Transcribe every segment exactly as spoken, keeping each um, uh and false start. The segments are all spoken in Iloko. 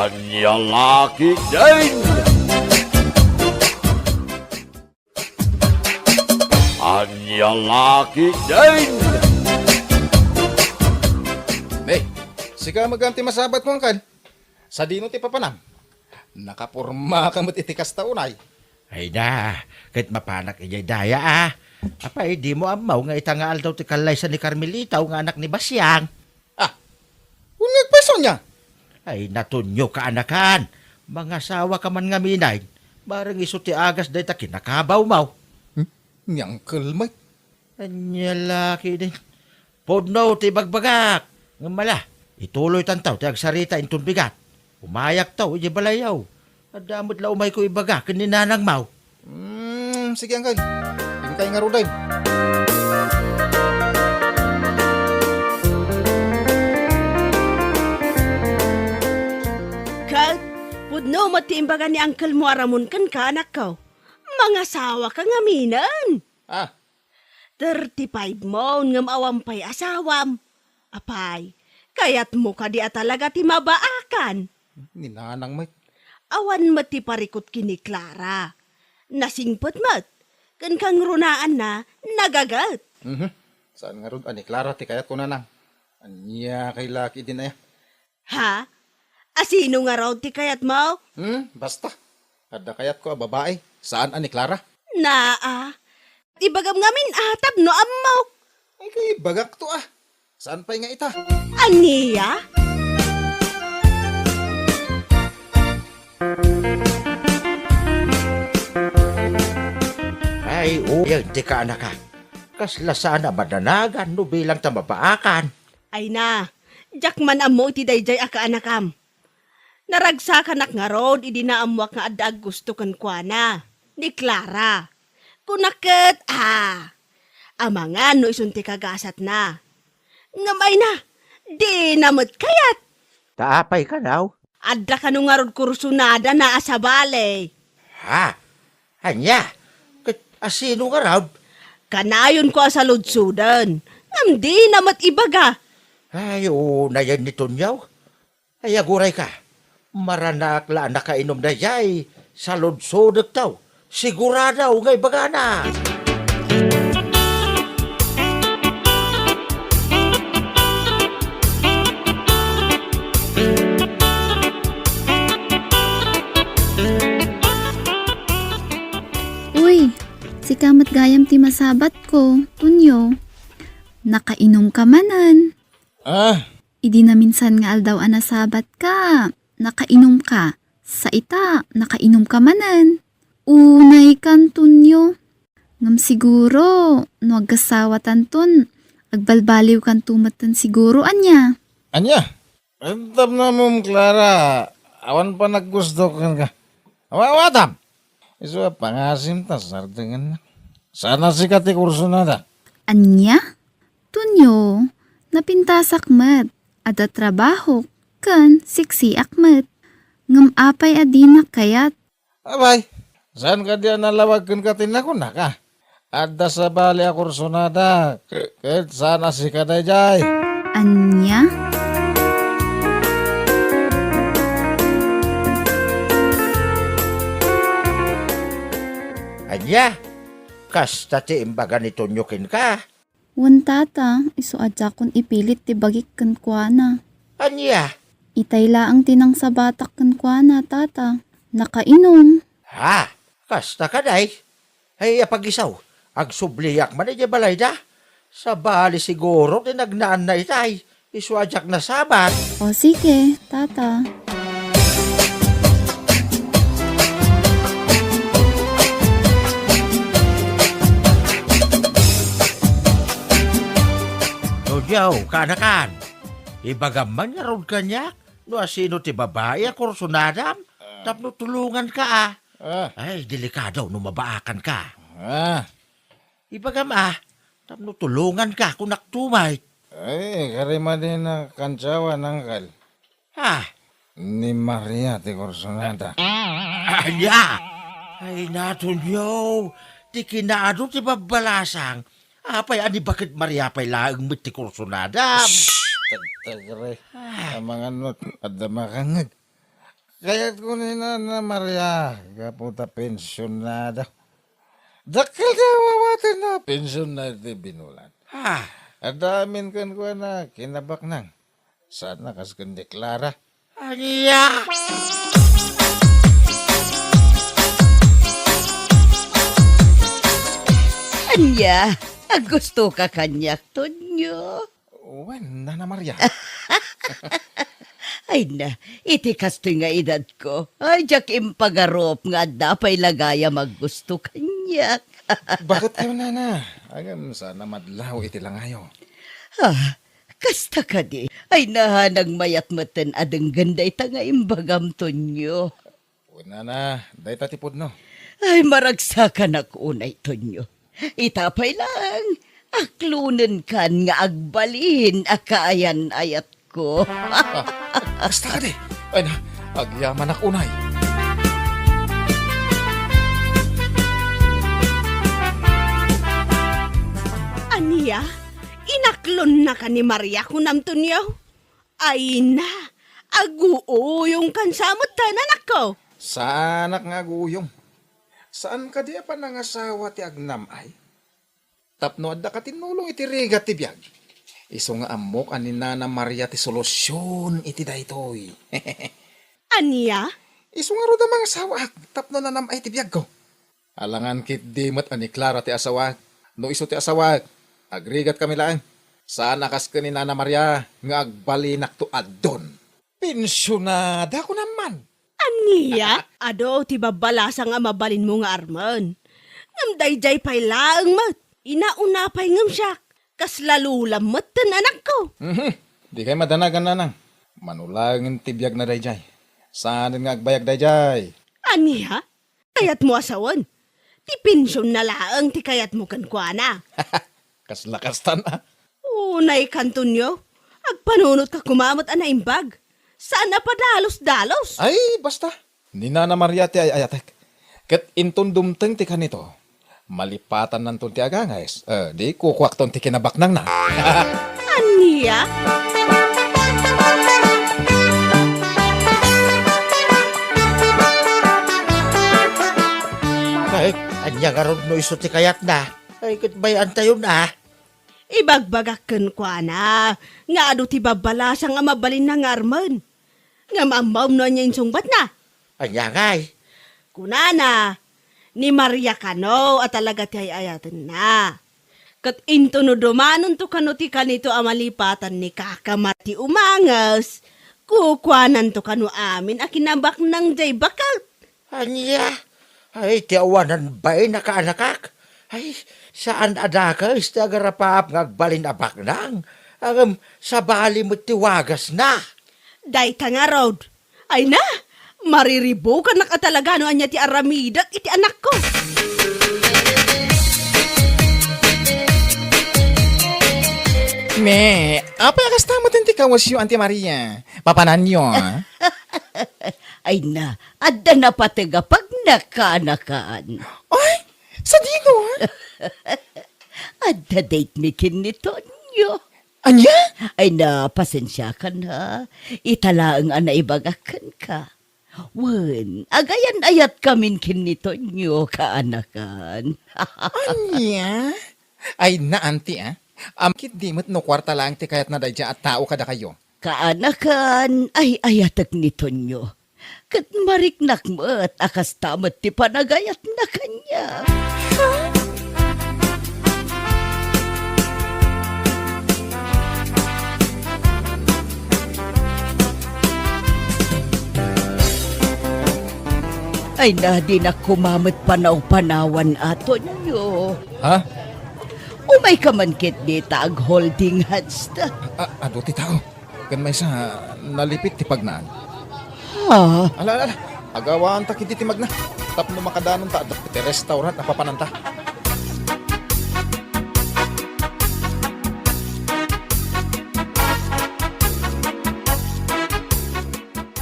Ania la ketdin? Ania la ketdin? Ne, sika met gayam ti masabatko, Angkel. Sadino ti papanam? Nakapormaka met iti kasta unay. Ay na, ket mapanak idiay daya, a. Apay, dimo ammo nga ita nga aldaw ti kallaysa ni Carmelita nga anak ni Basiang? Ah, uneg pay isu ania? Ay, Antonio, kaanakan. Mangasawaka man ngamin. Bareng isu ti agas dayta kinakabawmo. Hmm? Ni Angkel met. Ania la ketdin? Pudno ti ibagbagak. Ngem ala, ituloytanto ti agsarita inton bigat. Umayakto idiay balayyo. Adda met la umayko ibaga ken ni nanangmo. Hmm, sige, Angkel. Inkay ngaruden. Ket, pudno met ti imbaga ni Angkelmo a Ramon kenka, anakko. Mangasawaka ngaminen. Ah, Thirty-five mon ngem awan pay asawam. Apay, kayatmo kadi a talaga ti mabaakan? Ni nanang met. Awan met ti parikut ken ni Clara. Nasingpet met. Ken kangrunaanna, nagaget. Mhm. Saan ngarud a ni Clara ti kayatko, nanang? Ania kay la ketdin aya? Ha? Asino ngarud ti kayatmo? Hmm, basta. Adda kayatko a babai, saan a ni Clara. Naa. Ibagam ngamin a tapno ammok. Ay, kay ibagakto a. Saan pay nga ita? Ania? Ay, uyag ti kaanaka. Kasla saan a madanagan no bilang ta mabaakan. Ay na, diak man ammo iti daydiay a kaanakam. Naragsakanak ngarud idi naammoak nga adda aggusto kenkuana, ni Clara. Kunak ket, a, amangan no isun ti kagasatna. Ngem ay na, dina met kayat. Ta apay kano? Adda kano ngarud kursunadana a sabali. Ha? Ania? Ket asino ngarud? Kanayonko a saludsoden, ngem dina met ibaga. Ay, unayen ni Tonio. Ay, agurayka. Maranaak la a nakainum daydiay. Saludsodekto. Sigurado nga ibagana. Uy, sika met gayam ti masabatko, Tonio. Nakainumka manen. Ah, Idi naminsan nga aldaw a nasabatka, nakainumka. Sa ita, nakainumka manen. Unayka, Tonio. Ngem siguro, no agkasawatanton, agbalbaliwkanto metten siguro, ania? Ania? Tapno ammom, Clara, awan panaggusto kenka. Awa-, awatam! Isu a pangasim ta sardengennak. Saan a sika ti kursunada. Ania? Tonio, napintasak met, adda trabahok, ken siksiak met. Ngem apay a dinak kayat? Abay, saan kadi a nalawag kenka ti nakunak, a? Adda sabali a kursunada, ke-, ket saan a sika daydiay. Ania? Ania? Kasta ti imbaga ni Tonio kenka? Wen, tata, isu a diakon ipilit ti bagik kenkuana. Ania? Itay laeng ti nangsabatak kenkuana, tata. Nakainum. Ha? Kasta kadi? Ay, apag-isu, agsubliak man idiay balayda. Sabali siguro ti nagnaanna itay. Isu a diak nasabat. O, sige, tata. Tonio, kaanakan. Ibagam man ngarud kaniak no asino ti babai a kursunadam tapno tulonganka, a. Ah. Ay, delikado no mabaakanka. Ah. Ibagam, a, tapno tulonganka, kunakto met. Ay, kari madi a kansawan, angkel. Ha? Ni Maria ti kursunada. Ania? Ay, Tonio, ti kinaadu ti babbalasang. Apay a ni Bakit Maria pay laeng met ti kursunada? Shh! Tagtagre. Ah. Amangan met, adda makangngeg. Kayatko ni Nana Maria, gapu ta pensionada. Dakkel ti awawatenna, pensionna iti binulan. Ah. Adda amin kenkuana, kinabaknang. Saan a kas ken ni Clara. Ania? Ania? Aggustoka kaniak, Tonyo? Wen, Nana Maria. Ay na, iti kastoy nga edadko, ay, diak impagarup nga adda pay la gayam aggusto kaniak. Baketkayo, Nana? Ngem saan a madlaw iti langayo. Ah, kasta kadi. Ay na, nagmayat metten a denggen dayta nga imbagam, Tonyo. Wen, Nana, dayta ti pudno. Ay, maragsakanak unay, Tonyo. Ita pay laeng, aklonenkan nga agbalin a kaayan-ayatko. Ah, kasta kadi. Ay na, agyamanak unay. Ania? Inaklonnaka ni Maria, kunam, Tonyo? Ay na, aguuyongkan sa metten, anakko. Saanak nga aguuyong. Saan kadi a panangasawa ti agnam-ay? Tapno adda katinnulong iti rigat ti biag. Isu nga ammok a ni Nana Maria ti solusion iti daytoy. Ania? Isu ngarud a mangasawaak tapno nanam-ay ti biagko. Alangan ketdi met a ni Clara ti asawaak. No isu ti asawaak, agrigatkami laeng. Saan a kas ken ni Nana Maria nga agbalinakto addon. Pensionada, kunam man. Ania? Adu ti babbalasang a mabalinmo nga armen. Ngem daydiay pay laeng met. Inauna pay ngem siak. Kasla lolam metten, anakko. Mhm. Dikay madanagan, nanang. Mano laengen ti biagna daydiay. Saanen nga agbayag daydiay. Ania? Kayatmo a sawen? Ti pensionna laeng ti kayatmo kenkuana. Kasla kastan a. Unaykan, Tonyo. Agpanunotka koma met a naimbag. Saan a padalus-dalus. Ay, basta. Ni Nana Maria ti ay-ayatek. Ket inton dumteng ti kanito, malipatannanton ti agangayes. Eh, di kukuakton ti kinabaknangna. Ania? Ay, ania ngarud no isu ti kayatna? Ay, ket bay-antayon a. Ibagbagak kenkuana nga adu ti babbalasang a mabalinna nga armen. Ngem ammom no ania insungbatna? Ania ngay? Kunana, ni Maria kano a talaga ti ay-ayatenna. Ket intono dumanonto kano ti kanito a malipatan ni Kaka Mar ti umanges, kukuananto kano amin a kinabaknang jay baket. Ania? Ay, ti awanan bain a kaanakak. Ay, saan a dakes ti agarapaap nga agbalin a baknang. Ngem sabali met ti wagasna. Dayta ngarud. Ay na, mariribukanak a talaga no ania ti aramidek iti anakko. Me, apay a kasta met ti kawasyo, Auntie Maria? Papananyo, a? Ay na, adda napateg a pagna kaanakan. Ay, sadino, a? Adda date mi ken ni Tonyo. Ania? Ay na, pasensiakan, ha. Ita laeng a naibagak kenka. Wen, agayan-ayatkamin ken ni Tonyo kaanakan. Ania? Ay na, Auntie, a. Ammok ketdi met no kuarta laeng ti kayatna daydiay a tao kadakayo. Kaanakan, ay-ayatek ni Tonyo. Ket mariknak met a kasta met ti panagayatna kaniak. Ay na, dinak koma met panaw-panawan, Tonyo. Ha? Umayka man ketdi ta ag-holding hands ta. A-, adu ti tao. Ken maysa, nalipit ti pagnaan. Ha? Ala, ala, ala. Agawaanta ketdi ti magna. Tapno makadanonta adda ti restaurant a papananta.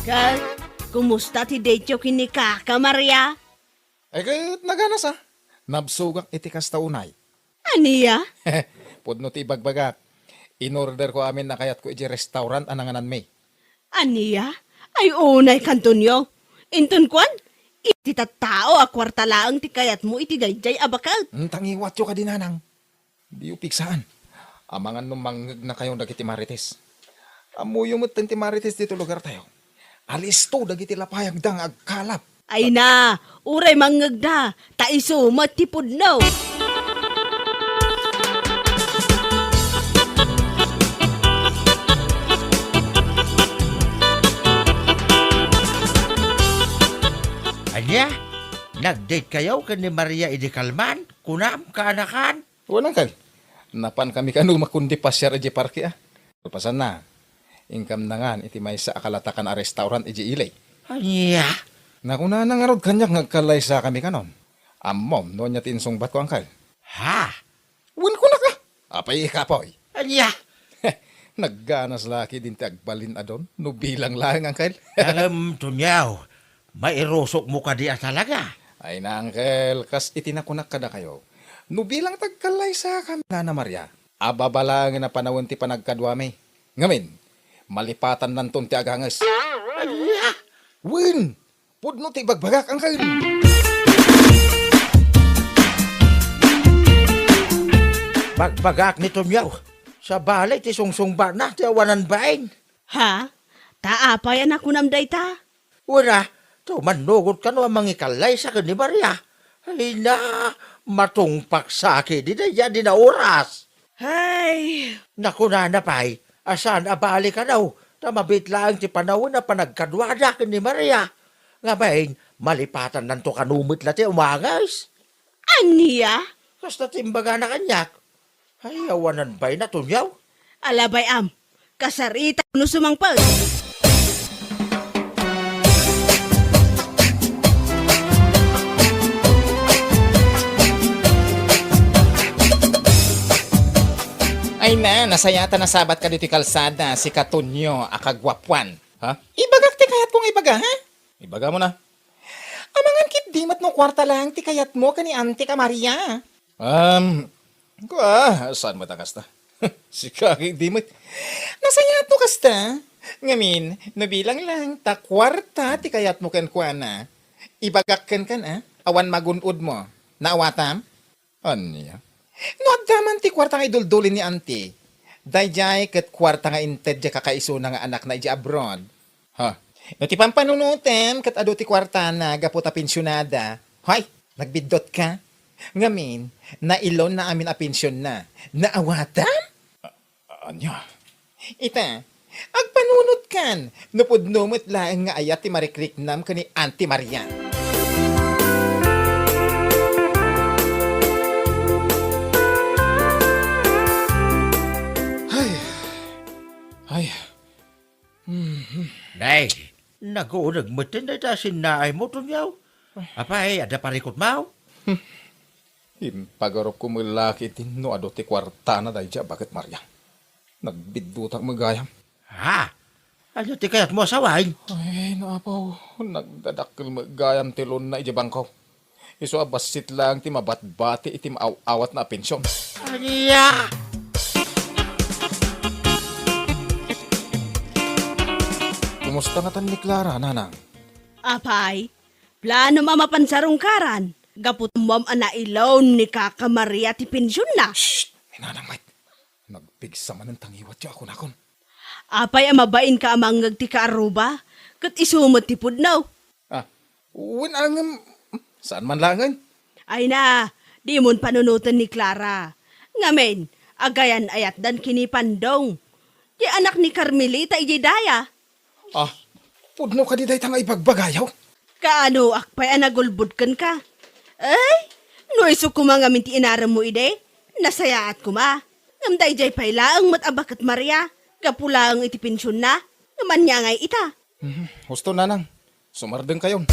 Ket, kumusta ti date-yo ken ni Kaka Maria? Ay, ket naganas, a. Nabsogak iti kasta unay. Ania? Pudno ti ibagbagak. Inorderko amin a kayatko idiay restaurant a nangananmi. Ania? Ay, unay, Antonio. Inton kuan, iti tattao a kuarta laeng ti kayatmo iti daydiay a baket. Hmm, tangiwatyo kadi, nanang. Diyo pigsaan. Amangan no mangngegna kayo dagiti Marites. Ammoyo met ti Marites dito lugar tayo. Alisto dagiti lapayagda nga agkalap. Ay na, uray mangngegda, ta isu met ti pudno. Ania? Nag-date kayo ken ni Maria idi kalman? Kunam, kaanakan? Wen, uncle. Napan kami kano makundi pasiar idiay parke, a. Kalpasanna, inkamnangan iti maysa a kalatakan a restaurant idiay ili. Ania? Nakunana ngarud kaniak nga agkallaysa kami kanon. Ammom no ania ti insungbatko, uncle? Ha? Wen, kunak, a. Apay, ikapoy? Ania? Nagganas la ketdin ti agbalin a don, no bilang laeng, uncle. Ngem, Tonyo, mairusokmo kadi a talaga? Ay na, uncle, kas iti nakunak kadakayo, no bilang ti agkallaysa kami, Nana Maria, ababa laengen a panawen ti panagkaduami. Ngamin, malipatannanton ti aganges. Ania? Wen, pudno ti ibagbagak, uncle. Bagbagak ni Tonyo. Sabali ti sungsungbatna ti awanan bain. Ha? Ta apay a nakunam dayta? Wen a, ta umannugot kano a mangikallaysa ken ni Maria. Ay na, matungpaksa ketdi daydiay a dina oras. Hay! Nakunana pay a saan a bali kano, ta mabiit laeng ti panawen a panagkaduada ken ni Maria. Ngamin, malipatannanto kano met la ti umanges. Ania? Kasta ti imbagana kaniak. Ay, awanan bain a Tonyo. Ala bay-am, kasarita no sumangpet. Ay na, nasayaat a nasabat kadi ti kalsada, sika Tonyo a kaguapuan. Ha? Ibagak ti kayatko nga ibaga, ha? Ibagam na. Amangan ketdi met no kuarta laeng ti kayatmo ken ni Anti ka Maria. Um, kua, saan met a kasta? Sika ketdi met. Nasayaat no kasta. Ngamin, no bilang laeng ta kuarta ti kayatmo kenkuana, ibagak kenka, a, awan magun-odmo. Naawatam? Ania? No adda man ti kuarta nga iduldulin ni Anti, daydiay ket kuarta nga inted diay kakaisuna nga anakna idiay abroad. Ha? No ti pampanunotem ket adu ti kuartana gapu ta pensionada, hay, nagbiddutka. Ngamin, nailonna amin a pensionna. Naawatam? A-, ania? Ita, agpanunotkan, no pudno met laeng nga ayat ti marikriknam ken ni Auntie Maria. Ay. Ay. Mhm. Nay, naguneg metten dayta a sinnaaymo, Tonyo. Apay, adda parikutmo? Hmm. Impagarupko met la ketdin no adu ti kuartana daydiay a baket Maria. Nagbiddutak met gayam. Ha? Ania ti kayatmo a sawen? Ay, no, Apo, nagdadakkel met gayam ti loanna idiay bangko. Isu a bassit laeng ti mabatbati iti maaw-awatna a pension. Ania? Kumusta ngatan ni Clara, Nanang? Apay, planom a mapan sarungkaran, gapu ta ammom a nailaw ni Kaka Maria ti pensionna. Shh! Ni Nanang met. Nagpigsa manen ta ngiwatyo a kunakon. Apay a mabainka a mangngeg ti kaaruba, ket isu met ti pudno? Ah, wen a ngem, saan man laengen? Ay na, dimon panunoten ni Clara. Ngamin, agayan-ayatdan ken ni Pandong. Ti anak ni Carmelita idiay daya. Ah, pudno kadi dayta nga ibagbagayo? Kaanoak pay a nagulbod kenka? Ay, no isu koma ngamin ti inaremmo idi, nasayaat koma. Ngem daydiay pay laeng met a baket Maria, gapu laeng iti pensionna, ngem ania ngay ita? Mhm, husto, Nanang. Sumardengkayon.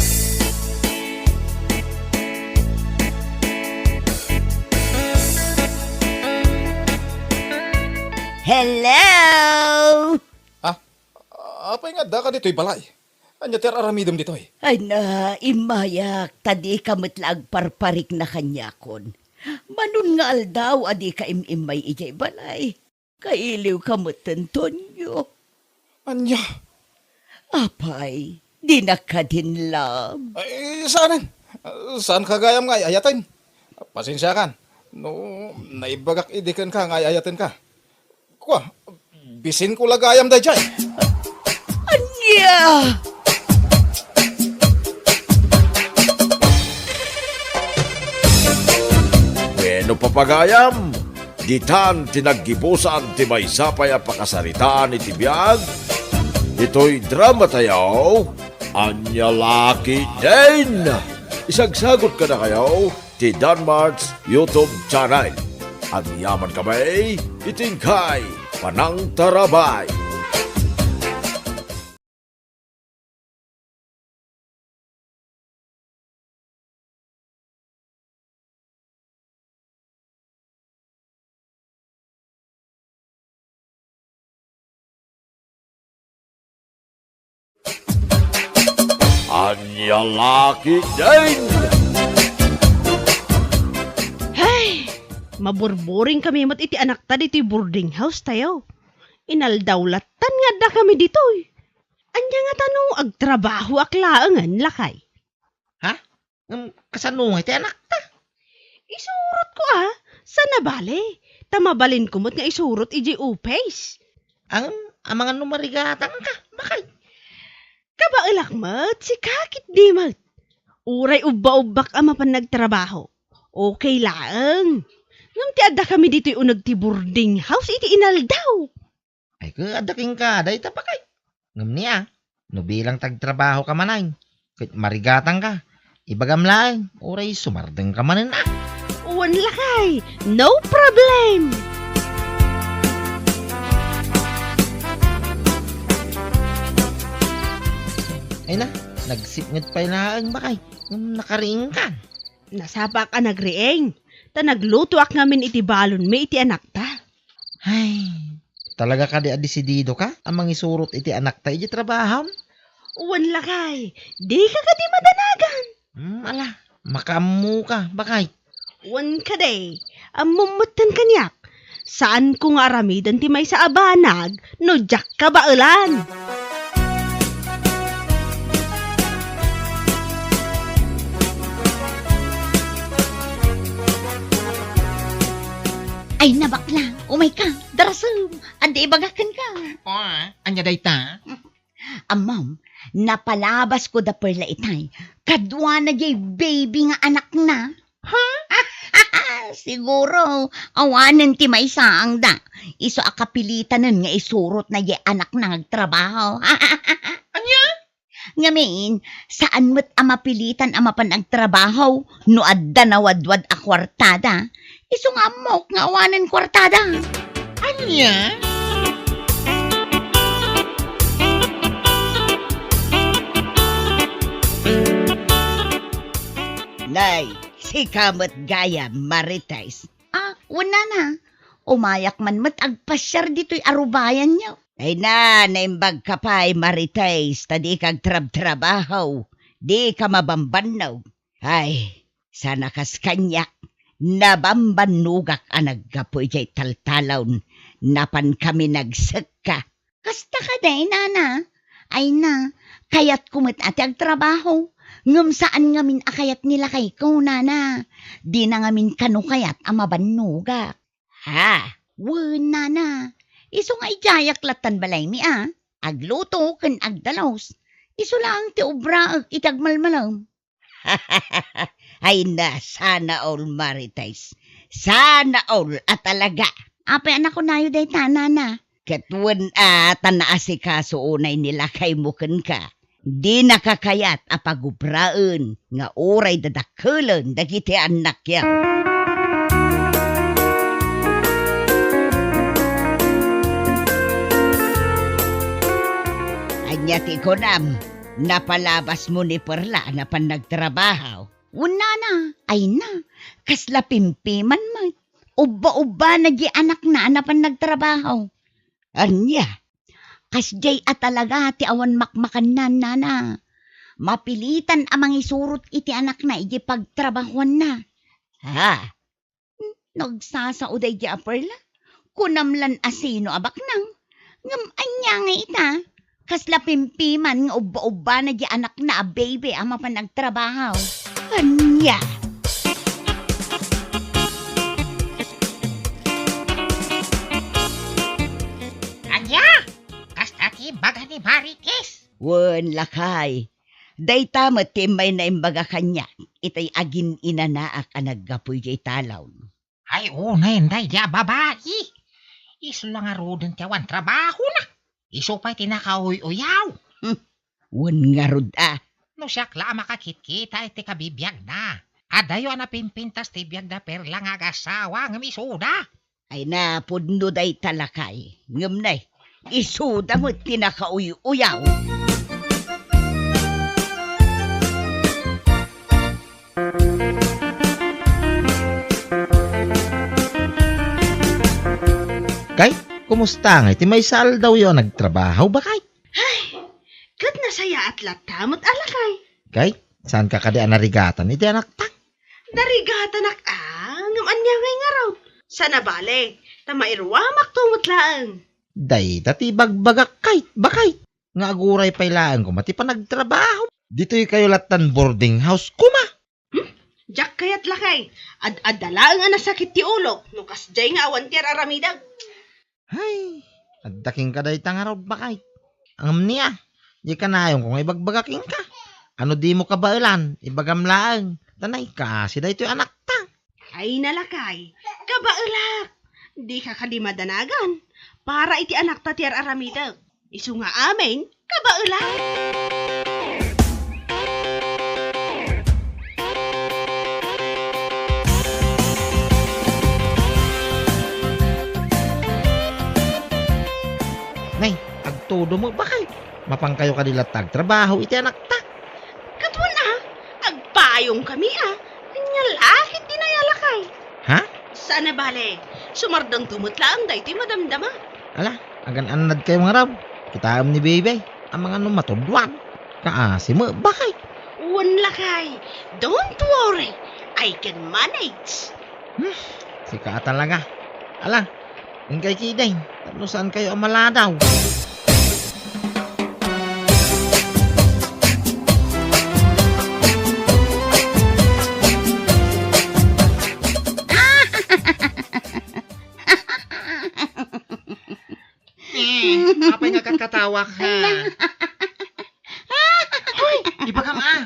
Hello! Ah, apay nga addaka ditoy balay? Ania ti ar-aramidem ditoy? Ay na, immayak, ta dika met la agparparikna kaniakon. Manon nga aldaw a dika im-immay idiay balay. Kailiwka met, Antonio. Ania? Apay, dinak kadin love? Ay, saanen. Saanka gayam nga ay-ayaten. Pasensiakan no naibagak idi kenka nga ay-ayatenka. Kua, bisinko la gayam daydiay. Ania? Bueno, papagayam, ditan ti naggibusan ti maysa pay a pakasaritaan iti biag. Ditoy drama tayo, Ania La Ketdin! Isagsagut kadakayo ti Danmart's YouTube channel. Agyamankami iti inkay panangtarabay. Ania La Ketdin! Hay! Maburburing kami met iti anakta ditoy boarding house tayo. Inaldaw lattan nga adda kami ditoy. Ania ngata no agtrabahoak laengen, lakay? Ha? Ngem kasano ngay ti anakta? Isurotko a, sana bale, ta mabalinko met nga isurot idiay upis. Ngem amangan no marigatangka, bakay? Kabaelak met, sika ketdi met. Uray ubba-ubbak a mapan nagtrabaho, okay laeng. Ngem ti adda kami ditoy uneg ti boarding house iti inaldaw. Ay, ket adda kenka dayta, bakay. Ngem nia, no bilang ti agtrabahoka manen, ket marigatangka, ibagam laeng, uray sumardengka manen a. Wen, lakay, no problem. Ay na, nagsipnget pay laeng, bakay, ngem nakariingkan. Nasapaak a nagriing, ta naglutoak ngamin iti balonmi iti anakta. Ay, talaga kadi a desididoka a mangisurot iti anakta idiay trabahom? Wen, lakay, dika kadi madanagan. Hmm, ala, makaammoka, bakay. Wen kadi, ammom metten kaniak. Saanko nga aramiden ti maysa a banag no diak kabaelan. Ay na, bakla, umayka, darasem, adda ibagak kenka. O, ania dayta? Ammom, napalabasko da Perla itay, kaduana diay baby nga anakna. Ha? Siguro, awanen ti maisangda. Isu a kapilitanen nga isurotna diay anakna nga agtrabaho. Ania? Ngamin, saan met a mapilitan a mapan agtrabaho no adda nawadwad a kuartada. Isu nga ammok nga awanen kuartada. Ania? Nay, sika met gayam, Marites. Ah, wen, nana. Umayak man met agpasiar ditoy arubayanyo. Ay na, naimbagka pay, Marites, ta dika agtrabtrabaho, dika mabambannog. Ay, sana kas kaniak, nabambannogak a naggapu idiay taltalon, napankami nagsekka. Kasta kadi, nana? Ay na, kayatko met a ti agtrabaho, ngem saan ngamin a kayat ni lakayko, nana. Dina ngamin kano kayat a mabannogak. Ha? Wen, nana. Isu nga idiayak lattan balaymi a, agluto ken agdalus. Isu laeng ti obraek iti agmalmalem. Ay na, sana all, Marites. Sana all a talaga. Apay a nakunayo dayta, nana? Ket wen a ta naasikaso unay ni lakaymo kenka. Dinaka kayat a pagubraen nga uray dadakkelen dagiti annakyo. Ania ti kunam? Napalabasmo ni Perla a napan nagtrabaho? Wen, nana, ay na, kasla pimpiman met. Ubba-ubbana diay anakna a napan nagtrabaho. Ania? Kasdiay a talaga ti awan makmakanna, nana. Mapilitan a mangisurot iti anakna idiay pagtrabahoanna. Ha? Nagsasao daydiay a Perla. Kunam lan a sino a baknang. Ngem ania nga ita? Kasla pimpiman nga ubba-ubbana diay anakna a baby a mapan agtrabaho. Ania? Ania? Kasta ti imbaga ni Marites? Wen, lakay. Dayta met ti immayna imbaga kaniak, itay agin-inanaak a naggapu idiay talon. Ay, unayen daydiay a babai. Isu la ngaruden ti awan trabahona. Isu pay ti nakauy-uyaw. Hmm. Wen ngarud a. No siak la a makakitkita iti kabibiagna. Adayo a napimpintas ti biag da Perla nga agasawa ngem isuda. Ay, napudno dayta, lakay. Ngem nay, isuda met ti nakauy-uyaw. Kay, kumusta ngay ti maysa aldawyo a nagtrabaho, bakay? Ay, ket nasayaat latta met a, lakay. Kay, saanka kadi a narigatan iti anakta? Narigatanak a, ngem ania ngay ngarud? Sana bale, ta mairuamakto met laeng. Dayta ti ibagbagak kay, bakay, nga aguray pay laeng koma ti panagtrabaho. Ditoykayo lattan boarding house koma. Hmm? Diak kayat, lakay. Ad-adda laeng a nasakit ti ulok no kasdiay nga awan ti ar-aramidek. Hay, adda kenka dayta ngarud, bakay. Ngem nia, di kanayonko nga ibagbaga kenka. Ano dimo kabaelan, ibagam laeng. Ta naikaasi daytoy anakta. Ay, nalakay, kabaelak. Dika kadi madanagan. Para iti anakta ti ar-aramidek. Isu nga amin, kabaelak. Nay, agtudo met, bakay. Mapankayo kadi latta agtrabaho iti anakta? Ket wen a, agpayongkami a. Ania la ketdi, lakay? Ha? Sana bale, sumardengto met laeng daytoy madamdama. Ala, agan-annadkayo ngarud. Kitaem ni Bebe, amangan no matudloan. Kaasi met, bakay. Wen, lakay, don't worry. I can manage. Hmm, sika a talaga. Ala, inkay ketdin, tapno saankayo a maladaw. Eh, apay nga katkatawak, ha? Ay, na- Hoy, ibagam, ah.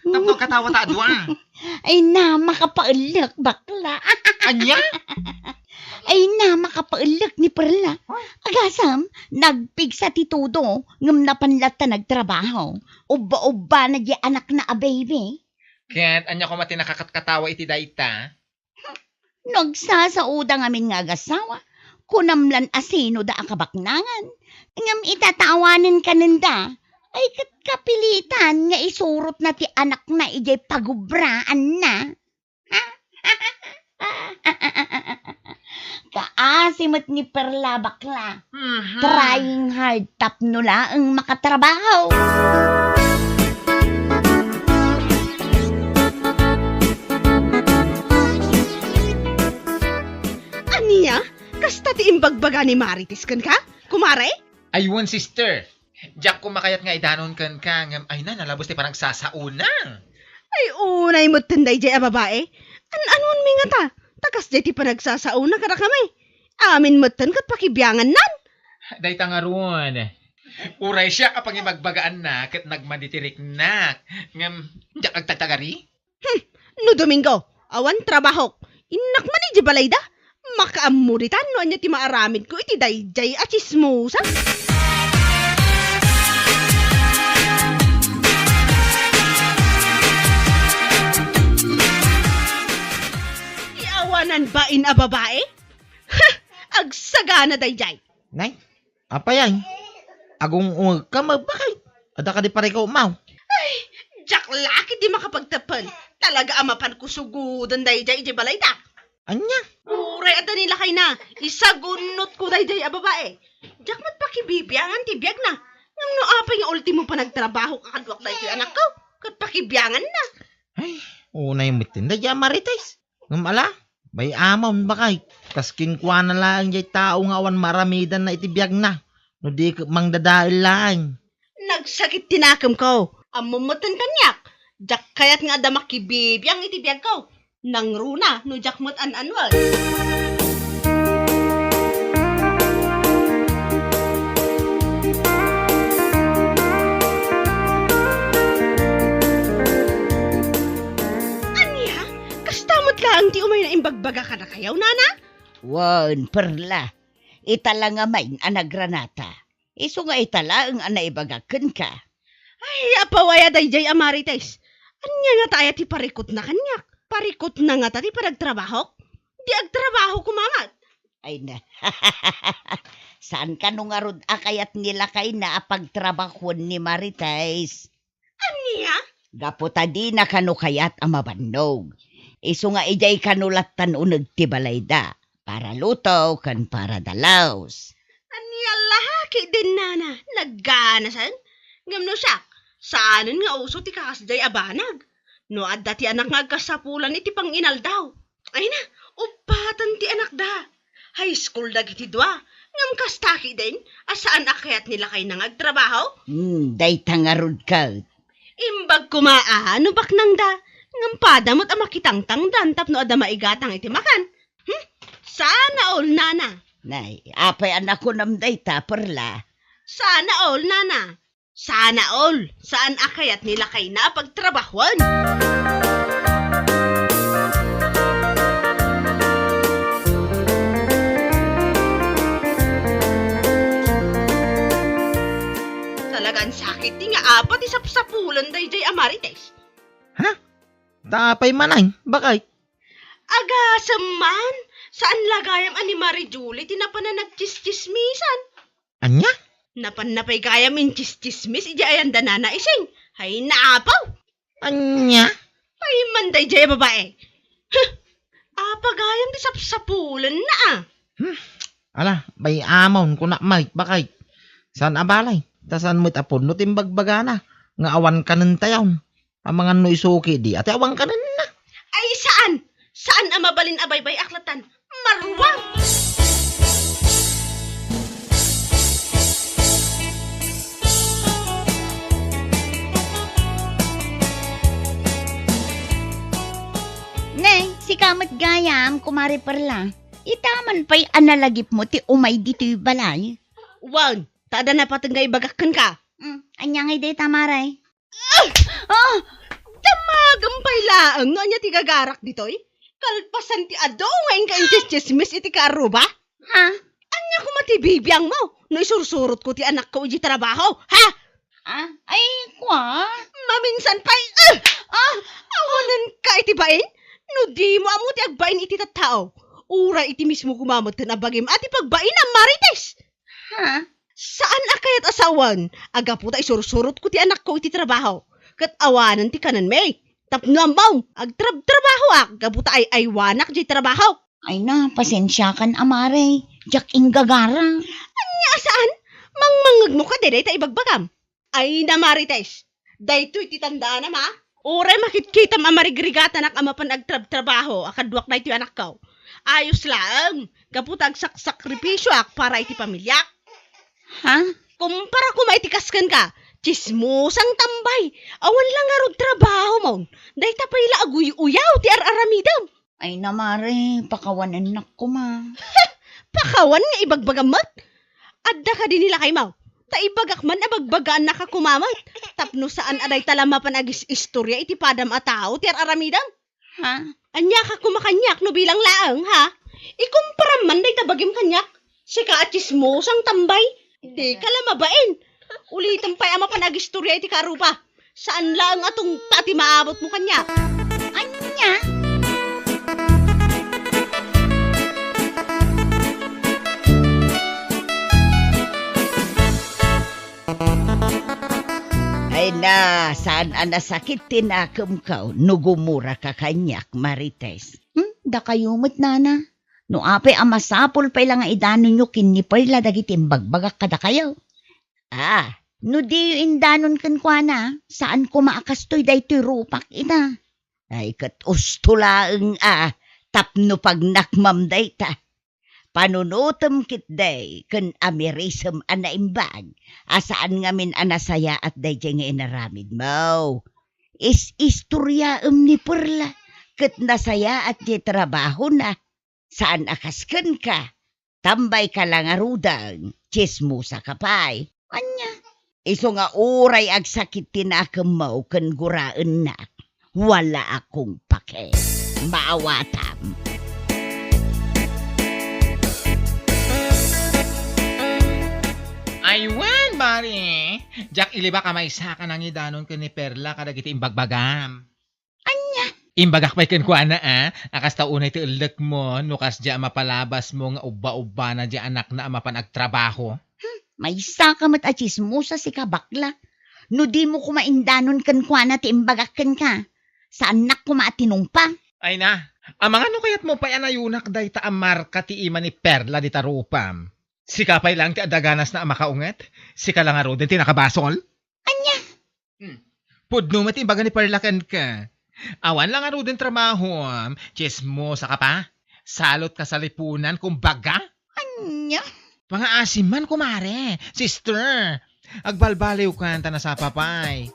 Tapno katawa ta a dua. Ay na, makapaellek, bakla. Ania? Ay na, makapaellek ni Perla. Agasem, nagpigsa ti tudo, ngem napan latta nagtrabaho. Ubba-ubbana diay anakna a baby. Ket ania koma ti nakakatkatawa iti dayta? Nagsasaoda ngamin nga agasawa, kunam lan a sinoda a kabaknangan. Ngem ita ta awanen kanenda, ay ket kapilitan nga isurotna ti anakna idiay pagubraanna. Kaasi met ni Perla, bakla. Mhm. Trying hard tapno laeng makatrabaho. Ania? Kasta ti imbagbaga ni Marites kenka, kumare? Ay wen, sister. Diak koma kayat nga idanon kenka, ngem ay na, nalabes ti panagsasaona. Ay, unay metten daydiay a babae. An-anuanmi ngata, ta kasdiay ti panagsasaona kadakami. Amin metten ket pakibiangannan. Dayta ngarud. Uray siak a pangibagbagaanna ket nagmadi ti riknak. Ngem, diak agtagtagari? Hmm, no Domingo, awan trabahok. Innak man idiay balayda. Makaammo ditan no ania ti maaramidko iti daydiay a tsismosa. Ti awanan bain a babae? Ha! Agsagana daydiay. Nay, apay ay? Agungungegka met, bakay? Adda kadi parikutmo? Ay, diak la ketdi makapagteppen. Talaga a mapanko sugoden daydiay idiay balayda. Ania? Uray adda ni lakayna, isagunnotko daydiay a babae. Diak met pakibibiangan ti biagna. Ngem no apay nga ultimo panagtrabahok a kaduak daytoy anakko, ket pakibianganna. Ay, unay metten daydiay a Marites. Ngem ala, bay-amon, bakay. Kas kenkuana laeng diay tao nga awan maaramidanna iti biagna. no di ket mangdadael laeng. Nagsakit ti nakemko. Ammom metten kaniak. Diak kayat nga adda makibibiang iti biagko. Nangruna no diak met an-annuan. Ania? Kasta met laeng ti umay naimbagbaga kadakayo, nana? Wen, Perla. Ita la ngamin a nagranata. Isu nga ita laeng a naibagak kenka. Ay, apaw aya daydiay a Marites. Ania ngata aya ti parikutna kaniak? Parikutna ngata ti panagtrabahok? Di agtrabaho koma met. Ay na. Saan kano ngarud a kayat ni lakayna a pagtrabahoen ni Marites? Ania? Gapu ta dina kano kayat a mabannog. Isu nga idiay kano lattan uneg ti balayda, para luto ken para dalaws. Ania la ketdin, nana, nagganasen? Ngem no siak, saanen nga uso ti kakasdiay a banag. No adda ti anak nga agkasapulan iti panginaldaw. Ay na, uppaten ti anakda. High school dagiti dua. Ngem kasta ketdin a saan a kayat ni lakayna nga agtrabaho? Hmm, dayta ngarud ket. Imbag koma a no baknangda. Ngem pada met a makitangtangdan tapno adda maigatang iti makan. Hmm? Sana all, nana. Nay, apay a nakunam dayta, Perla? Sana all, nana. Sana all, saan a kayat ni lakayna a pagtrabahoen. Talagan sakit ti nga apat ti sapsapulan daydiay a Marites. Ha? Ta apay manen, bakay? Agasem man, saan la gayam a ni Marie Julie ti napan a nagtsistsismisan. Ania? Napan na pay gayam intsistsismis idiay ayan da Nana Ising. Ay, naapaw! Ania? Ay, man daydiay a babae. Huh! Apa gayam ti sapsapulenna, a? Hmm. Ala, bay-amon, kunak met, bakay. Saan a balay? Ta saan met a pudno ti imbagbagana nga awan kanen tayon. Amangan no isu ketdi, ati awan kanenna. Ay, saan! Saan a mabalin a baybay-ak latan. Maruang! Ne, sika met gayam, Kumare Perla. Ita man pay a nalagipmo ti umay ditoy balay. Wen, ta adda napateg nga ibagak kenka. Hmm, ania ngay dayta, Mare? Ah! Ah! Damagem pay laeng no ania ti gagarak ditoy? Kalpasan ti adu nga inka intsistsismis iti kaarruba? Ha? Ania koma ti bibiangmo no isursurotko ti anakko idiay trabaho? Ha? Ah, ay, kua? Maminsan pay, ah! Ah! Awanenka iti bain? No dimo ammo ti agbain iti tattao, uray iti mismo koma met ken a bagim a ti pagbainam, Marites! Ha? Saan a kayat a sawen a gapu ta isursurotko ti anakko iti trabaho, ket awanen ti kanenmi. Tapno ammom, agtrabtrabahoak gapu ta ay-aywanak diay trabaho. Ay na, pasensiakan a, Mare. Diak inggagara. Ania a saan? Mangmangngegmo kadi dayta ibagbagam? Ay na, Marites, daytoy ti tandaanam, a? Uray makitkitam a marigrigatanak a mapan agtrabtrabaho a kaduak daytoy anakko. Ayos laeng, gapu ta agsaksakripisioak para iti pamiliak. Ha? Kumpara koma iti kas kenka, tsismosang tambay. Awan la ngarud trabahomon. Dayta pay la aguy-uyaw ti ar-aramidem. Ay na, Mare, pakawanennak koma. Pakawan nga ibagbagam met? Adda kadi ni lakaymo? Ta ibagak man a bagbagaannaka koma met, tapno saan a dayta la mapan agis-istoria iti padam a tao ti ar-aramidem. Ha? Aniaka koma kaniak no bilang laeng, ha? Ikumparam man dayta bagim kaniak. Sika a tsismosang tambay. Dika la mabain. Ulitem pay a mapan agistoria iti karuba. Saan laeng a tungpa ti maabutmo kaniak. Ania? Ay na, saan a nasakit ti nakemko no gumuraka kaniak, Marites? Hmm, dakayo met, nana. No apay a masapul pay la nga idanonyo ken ni Perla dagiti imbagbagak kadakayo. Ah, no diyo indanon kenkuana, saan koma a kastoy daytoy rupak ita. Ay, ket usto laeng a tapno pagnakmam dayta. Panunotem ketdi ken amirisem a naimbag a saan ngamin a nasayaat daydiay nga inaramidmo. Is-istoriaem ni Perla ket nasayaat ti trabahona. Saan a kas kenka, tambayka la ngaruden, tsismosa ka pay. Ania? Isu nga uray agsakit ti nakemmo ken guraennak, wala akong pake. Maawatam. Aywan, Mari. Diak ilibak a maysaka nangidanon ken ni Perla kadagiti imbagbagam. Ania? Imbagak pay kenkuana, a, a kasta unay ti ellekmo no kasdiay a mapalabasmo nga ubba-ubbana diay anakna a mapan agtrabaho. Hmm, maysaka met a tsismosa sika, bakla. No dimo koma indanon kenkuana ti imbagak kenka, saannak koma a tinungpa. Ay na, amangan no kayatmo pay a nayunak dayta a marka ti ima ni Perla dita rupam. Sika pay laeng ti adda ganasna a makaunget? Sika la ngaruden ti nakabasol? Ania? Hmm. Pudno met ti imbaga ni Perla kenka. Awan la ngaruden trabaho, tsismosa ka pa? Salot ka salipunan, kumbaga? Ania? Pangaasim man, kumare, sister. Agbalbaliwkan ta nasapa pay.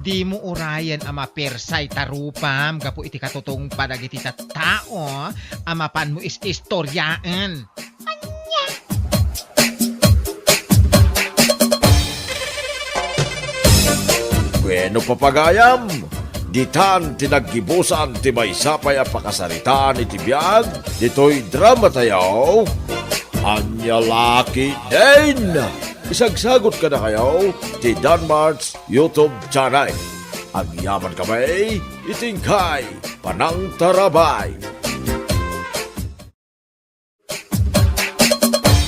Dimo urayen a mapirsay ta rupam gapu iti katutungpa dagiti tattao a mapanmo is-istoriaen. Ania? Bueno, papagayam, ditan ti naggibusan ti maysa pay a pakasaritaan iti biag ditoy dramatayo, Ania La Ketdin. Isagsagut kadakayo ti Danmart's YouTube channel. Agyamankami iti inkay panangtarabay.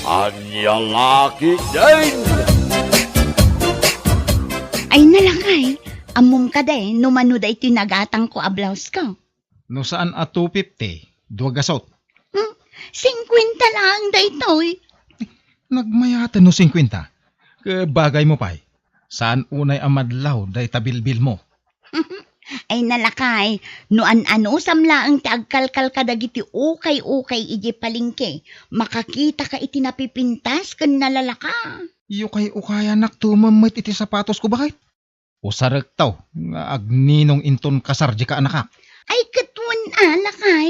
Ania La Ketdin! Ay, nalakay, ammom kadi no mano daytoy nagatangko a blouse ko? No saan a two fifty, dua gasut. Hmm, singkwenta laeng daytoy. Nagmayaten no singkwenta. Ket bagaymo pay, saan unay a madlaw dayta bilbilmo. Ay, nalakay, no an-anusam laeng ti agkalkal kadagiti ukay-ukay idiay palengke, makakitaka iti napipintas ken nalalaka. Ukay-ukayanakto met iti sapatosko, baket. Usarekto nga agninong inton kasar dika anakak. Ay, ket wen a, lakay.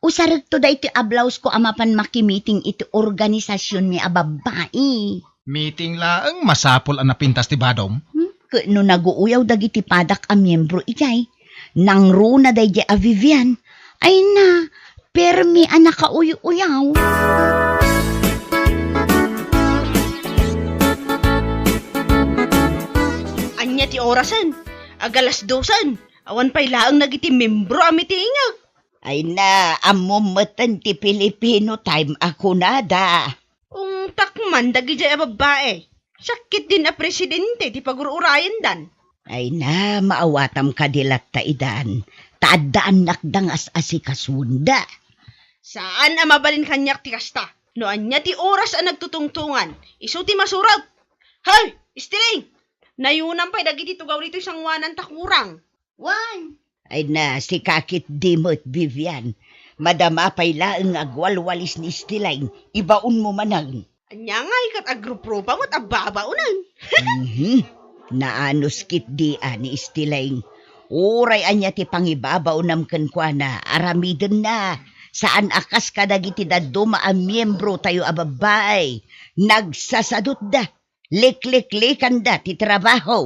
Usarekto daytoy a blouse ko a mapan makimiting iti organisasionmi a babbai. Meeting laeng, masapul a napintas ti badom. Hmm? Ket no naguuyaw dagiti padak a miembro idiay, nangruna daydiay a Vivian, ay na, permi a nakauy-uyaw. Ania ti orasen? Ag-alas dosen. Awan pay laeng dagiti miembro a mitingek. Ay na, ammom metten ti Filipino time a kunada. Ungtak man dagidiay a babbai. Siak ketdin a presidente ti pagur-urayendan. Ay na, maawatam kadi latta idan, ta adda annakda nga as-asikasuenda. Saan a mabalin kaniak ti kasta. No ania ti oras a nagtutungtongan, isu ti masurot. Hoy, Istiling! Nayunam pay dagiti tugaw ditoy sangoanan ta kurang. Wen. Ay na, sika ketdi met, Vivian. Madama pay laeng nga agwalwalis ni Istiling, ibaonmo manen. Ania ngay ket agruprupa met a babaonen? Mhm. Naanus ketdi a ni Istiling. Uray ania ti pangibabaonam kenkuana, aramidenna. Saan a kas kadagiti dadduma a miembro tayo a babbai. Nagsasadutda. Likliklikanda ti trabaho.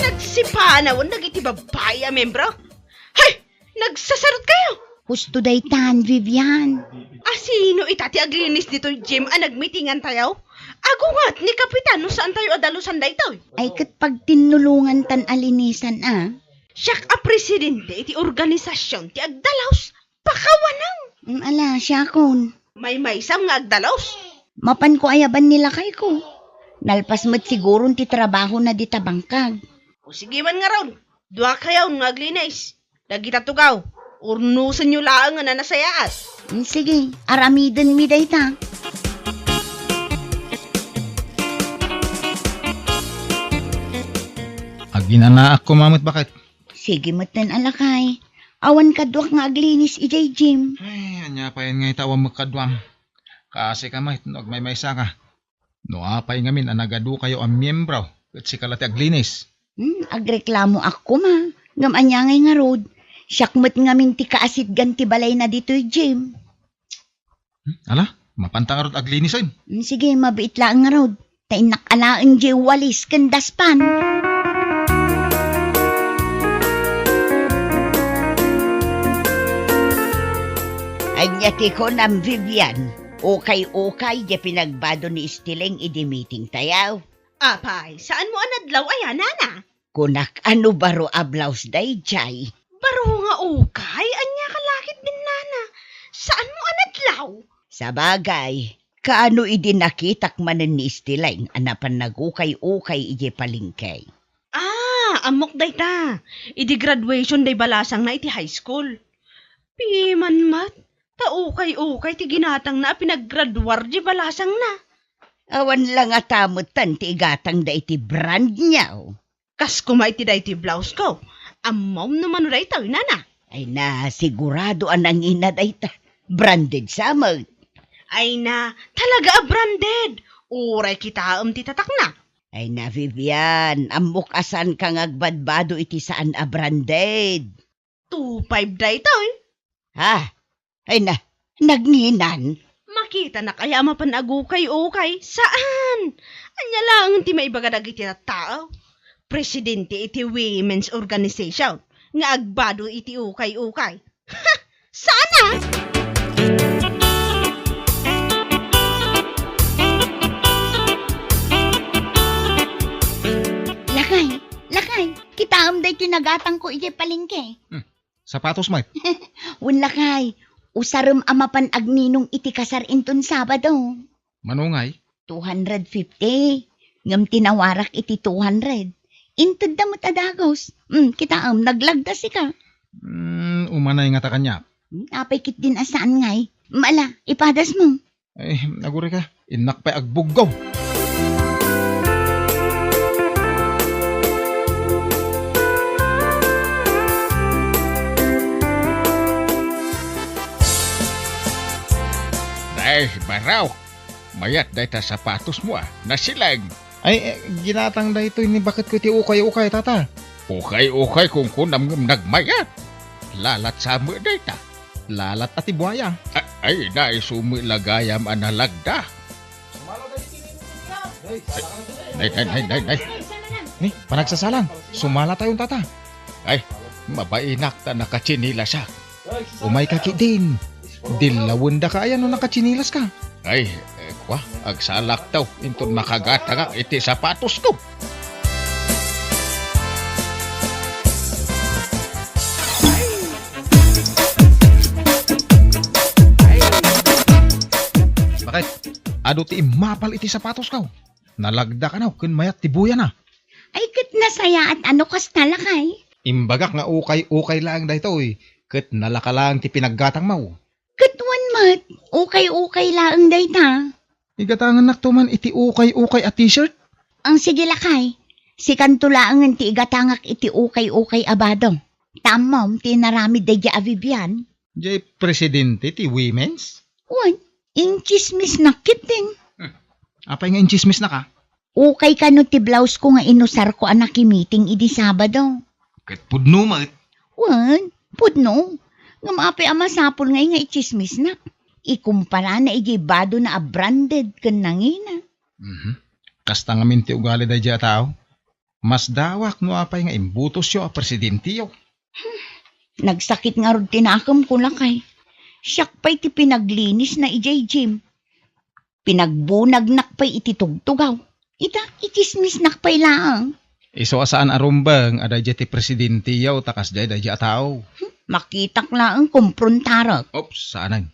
Nagsipanawen dagiti babbai a membro. Hay! Nagsasarot kayo! Husto daytan, Vivian. A sino ita ti aglinis ditoy gym a nagmitingan tayo? Agunget ni Kapitan no saan tayo a dalusan daytoy. Ay, ket pagtinnulongan tan a linisan, a. Siak a presidente iti organisasion ti agdalus. Pakawanam! Mm, ala, siakon. Maymaysam nga agdalus. Mapanko ayaban ni lakayko. Nalpas met siguron ti trabahona dita bangkag. O sige man ngarud, dua kayon nga aglinis. Dagita tugaw, urnosenyo laeng a nasayaat. Mm, sige, aramidenmi dayta. Aginanaak koma met, baket. Sige metten a lakay. Awan kaduak nga aglinis idiay gym. Ay, ania pay ngay ta awan met kaduam. Kaasi ka met no agmaymaysa ka. No apay ngamin a nagadukayo a miembro, ket sika la ti aglinis. Hmm, agreklamoak koma. Ngem ania ngay ngarud? Siak met ngamin ti kaasitgan ti balayna ditoy gym. Hmm, ala, mapanta ngarud aglinisen. Hmm, sige, mabiit laeng ngarud. Ta innak alaen diay walis ken daspan. Ania ti kunam, Vivian? Ukay-ukay diay pinagbado ni Estiling idi meeting tayo. Apay, saanmo a nadlaw aya, nana? Kunak, ano baro a blouse daydiay? Baro nga ukay, ania ka lakit din, nana? Saanmo a nadlaw? Sabagay, kaano idi nakitak manen ni Estiling a napan nagukay-ukay idiay palengke? Ah, ammok dayta. Idi graduation day balasangna iti high school. Piman met, ta ukay-ukay ti ginatangna a pinaggraduar di balasangna. Awan la ngata metten ti igatangda iti brand niya. Kas koma iti daytoy blouse ko. Ammom no mano daytoy, nana? Ay na, sigurado a nangina dayta. Branded sa met. Ay na, talaga a branded. Uray kitaem ti tatakna. Ay na, Vivian, ammok a saanka nga agbadbado iti saan a branded. Two five daytoy. Ha? Ay na, nagnginan? Makitanak aya a mapan agukay-ukay? Saan? Ania laeng ti maibaga dagiti tattao? Presidente iti women's organization nga agbado iti ukay-ukay. Ha! Saan a? Lakay, lakay, kitaem daytoy nagatangko idiay palengke. Hmm. Sapatos met? Wen lakay, usarem a mapan agninong iti kasar inton Sabado. Mano ngay? Two hundred fifty. Ngem tinawarak iti two hundred. Intedda met a dagus. Hmm, kitaem, naglagda sika. Hmm, umanay ngata kaniak. Hmm, apay ketdin a saan ngay? Mala, ipadasmo. Ay, agurayka, innak pay agbuggaw. Ay, baro. Mayat dayta sapatosmo a, nasiling. Ay, eh, ginatang daytoy ni baketko iti ukay-ukay, tata. Ukay-ukay kunkunam ngem nagmayat. Lalat sa met dayta. Lalat a ti buaya. A-, ay, naisu met la gayam a nalagda. Ay, nay, nay, nay, nay, nay. Ni, panagsasalan. Sumala tayon, tata. Ay, mabainak ta nakatsinilasak. Umayka ketdin. Dillawendaka aya no nakatsinilaska. Ay, eh, kwa, agsalakto inton makagatangak iti sapatosko. Baket, adu ti immapal iti sapatosko. Nalagda kano ken mayat ti buyana. Ay, ket nasayaat a no kasta, lakay. Imbagak nga ukay-ukay laeng daytoy, ket nalaka laeng ti pinaggatangmo. Ket wen met, ukay-ukay laeng dayta. Igatangennakto man iti ukay-ukay a t-shirt. Ang sige, lakay, sikanto laengen ti igatangak iti ukay-ukay a bado. Ta ammom ti inaramid daydiay a Vivian. Diay presidente ti women's? Wen, intsismisnak ketdin. Hmm. Apay nga intsismisnaka? Ukay kano ti blouse ko nga inusarko a nakimiting idi Sabado. Ket pudno met. Wen, pudno. Ngem apay a masapul ngay nga itsismisnak? Ikumpara na idiay bado na a branded ken nangina. Mhm. Kasta ngamin ti ugali daydiay a tao. Masdawak no apay nga imbutosyo a presidentiyo. Nagsakit ngarud ti nakemko, lakay. Siak pay ti pinaglinisna idiay gym. Pinagbunagnak pay iti tugtugaw. Ita, itsismisnak pay laeng. Isu a saan a rumbeng a daydiay ti presidentiyo ta kasdiay daydiay a tao. Hmm, makitak laeng kumprontarek. Oops, saanen.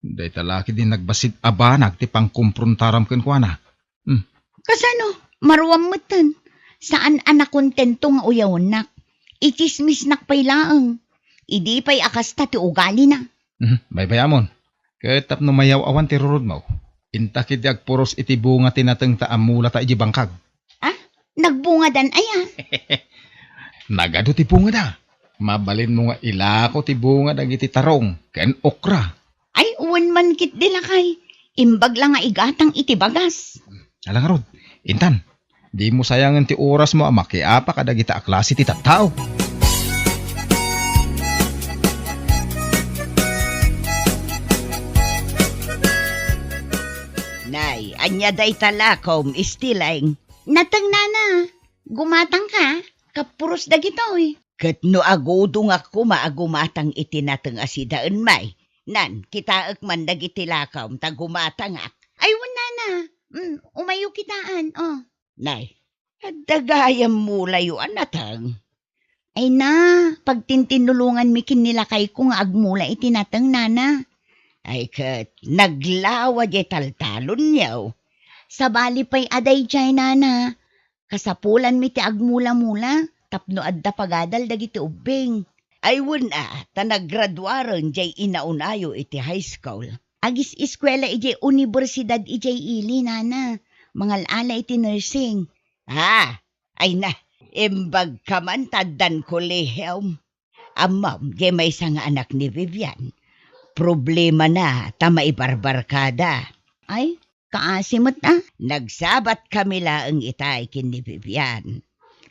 Dayta la ketdin nagbassit a banag ti pangkumprontaram kenkuana. Hmm. Kasano? Maruam metten. Saan a nakontento nga uyawennak. Itsismisnak pay laeng. Idi pay a kasta ti ugalina. Mhm, baybayamon. Ket tapno mayaw-awan ti rurudmo, inta ketdi agpuros iti bunga ti natengta a mulata idiay bangkag. Ah? Nagbungadan aya? Nagadu ti bungada. Mabalinmo nga ilako ti bunga dagiti tarong ken okra. Ay, wen man ketdi, lakay. Imbag la nga igatang iti bagas. Ala ngarud, intan, dimo sayangen ti orasmo a makiapa kadagita a klase ti tattao. Nay, ania dayta lakom, Istileng? Nateng, nana. Gumatangka, kapuros dagitoy. Ket no agudongak koma a gumatang iti nateng a sidaen, may, nan, kitaek man dagiti lakom ta gumatangak. Ay, wen, nana. Mm, umayo kitaan, oh. Nay, adda gayam mulayo a nateng. Ay na, pagtintinnulonganmi ken ni lakayko nga agmula iti nateng, nana. Ay ket, naglawa diay taltalonyo. Sabali pay a daydiay, nana. Kasapulanmi ti agmula-mula tapno adda pagadal dagiti ubbing. Ay wen a, ta naggraduaren diay inaonayo iti high school. Agis-eskuela idiay universidad idiay ili, nana. Mangal-ala iti nursing. Ah, ay na, imbag ka man ta addan kolehiom. Ammom, diay maysa nga anak ni Vivian, problemana ta maibarbarkada. Ay, kaasi met a. Nagsabat kami laeng itay ken ni Vivian.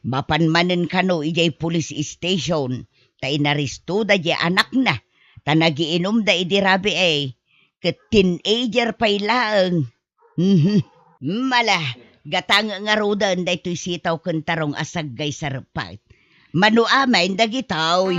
Mapan manen kano idiay police station, ta inarestoda diay anakna, ta nagiinumda idi rabii, ket teenager pay laeng. Mhm. Mala, gatang ngaruden daytoy sitaw ken tarong a saggay sarpay. Mano amin dagitoy.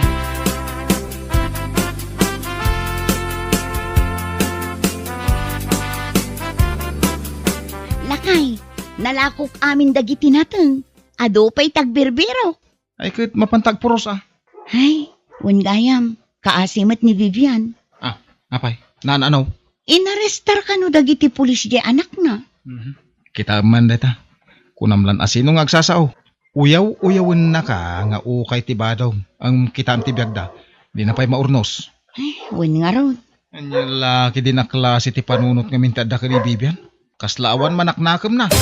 Lakay, nalakok amin dagiti nateng. Adu pay ti agbirbiro. Ay, ket mapanta agpuros a. Ay, wen gayam, kaasi met ni Vivian. Ah, apay, naan-ano? Inarestar kano dagiti pulis diay anakna. Mhm. Kitaem man dayta. Kunam lan a sino nga agsasao. Uyaw-uyawennaka nga ukay ti badom. Ang kitaem ti biagda. Dina pay maurnos. Ay, wen ngarud. Ania la ketdin a klase ti panunot ngamin ti adda ken ni Vivian? Kasla awan manaknakemna.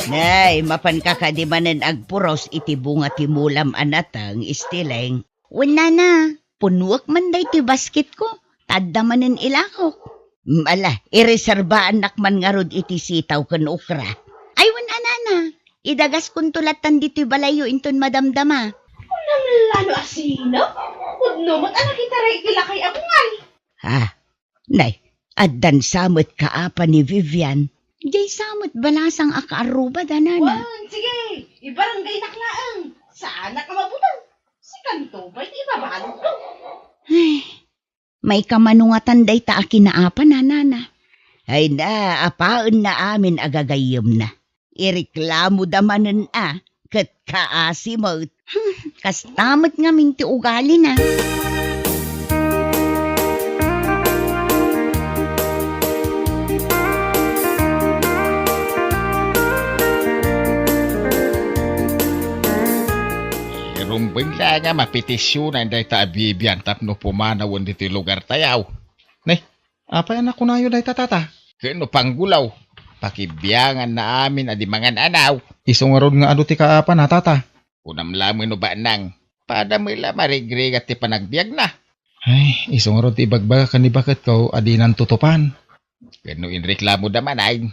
Nay, mapanka kadi manen agpuros iti bunga ti mulam a nateng, Istileng? Wen, nana, punnuek man daytoy basketko, ta adda manen ilakok. Mm, ala, ireserbaannak man ngarud iti sitaw ken okra. Ay, wen a, nana, idagaskonto lattan ditoy balayyo inton madamdama. Kunam la no a sino? Pudno met a nakitaray iti lakay a bungal. Ah, nay, addan sa met kaapa ni Vivian. Diay sa met balasang a kaarrubada, nana. Wen, sige, ibarangaynak laeng. Saanak a mabuteng. Sikanto pay ti ibabaludko. Ay, maikamanungatan dayta a kinaapa, nana. Ay na, apaenna amin a gagayyemna. Ireklamoda manen a, ket kaasi met. Hmm, kasta met ngamin ti ugalina. Irumbeng la nga mapetisionan dayta a Vivian tapno pumanawen ditoy lugartayo. Ne, apay a nakunayo dayta, tata? Ken no panggulaw, pakibianganna amin a di mangan-anaw. Isu ngarud nga adu ti kaapana, tata. Kunam laeng no banang, pada met la marigrigat ti panagbiagna. Ay, isu ngarud ti ibagbagak ken ni baketko a dinan tutupan. Ken no inreklamoda manen,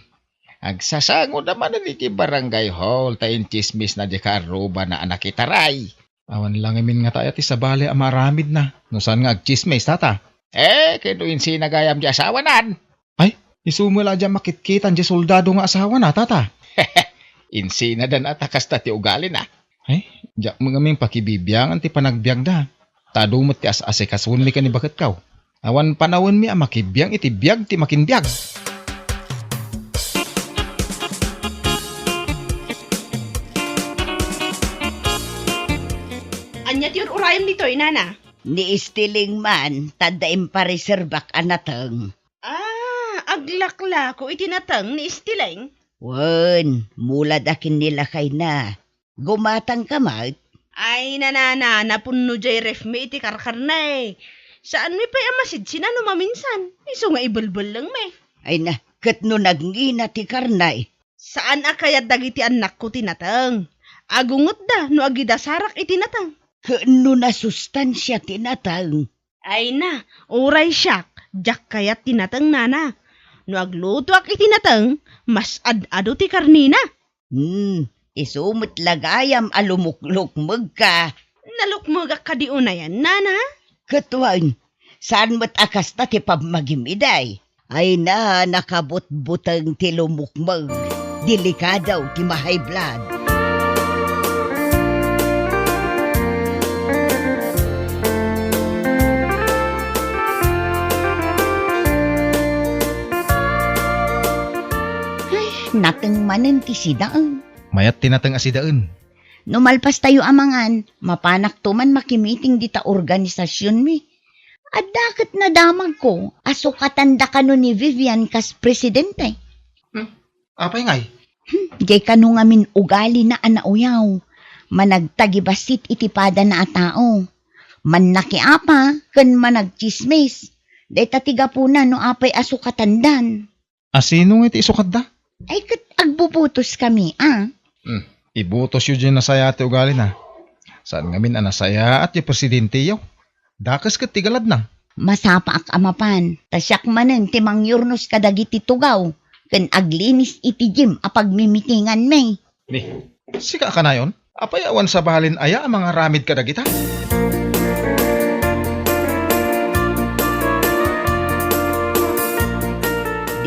agsasangoda manen iti barangay hall ta intsismisna diay kaarrubana a nakitaray. Awan la ngamin ngata aya ti sabali a maaramidna no saan nga agtsismis, tata. Eh, ken no insina gayam diay asawanan? Ay, isu met la diay a makitkitan diay soldado nga asawana, tata. Insinadan a ta kasta ti ugalina. Ay, diak met ngamin pakibibiangan ti panagbiagda. Ta adu met ti as-asikasuenmi ken ni baketko. Awan panawenmi a makibiang iti biag ti makinbiag. Ania ti ur-urayem ditoy, nana? Ni Estiling man, ta adda impareserbak a nateng. Ah, aglaklako iti nateng ni Estiling? Wen, mulada ken ni lakayna. Gumatangka met? Ay, nanana, napunno diay refmi iti karkarna, eh. Saanmi pay a masidsinan no maminsan. Isu nga ibelbellengmi. Ay na, Ket no nagngina ti karne, saan a kayat dagiti annakko ti nateng. Agungotda no agidasarak iti nateng. Ket no nasustansia ti nateng. Ay na, uray siak, diak kayat ti nateng, nana. No aglutoak iti nateng, mas ad-ado ti karnina. Hmm, isu met la gayam a lumuklukmegka. Nalukmegak kadi unayan, nana? Ket wen, saan met a kasta ti pammagim idi? Ay na, nakabutbuteng ti lumukmeg. Delikado ti ma-high blood. Ay, nateng manen ti sidaen. Mayat ti nateng a sidaen. No malpastayo a mangan, mapanakto man makimiting dita organisasionmi. Adda ket nadamagko a sukatanda kano ni Vivian kas presidente. Hmm? Apay ngay? Hmm, diay kano ngamin ugalina a nauyaw. Managtagibassit iti padana a tao. Mannakiapa ken managtsismis. Dayta ti gapuna no apay a sukatandan. A sino ngay ti isukatda? Ay, ket agbubutoskami, a. Hmm, ibutosyo diay nasayaat ti ugalina. Saan ngamin a nasayaat ti presidenteyo. Dakes ket ti galadna. Masapaak a mapan, ta siak manen ti mangyurnos kadagiti tugaw ken aglinis iti gym a pagmimitinganmi. Ni, sika a kanayon? Apay awan sabalin aya a mangaramid kadagita?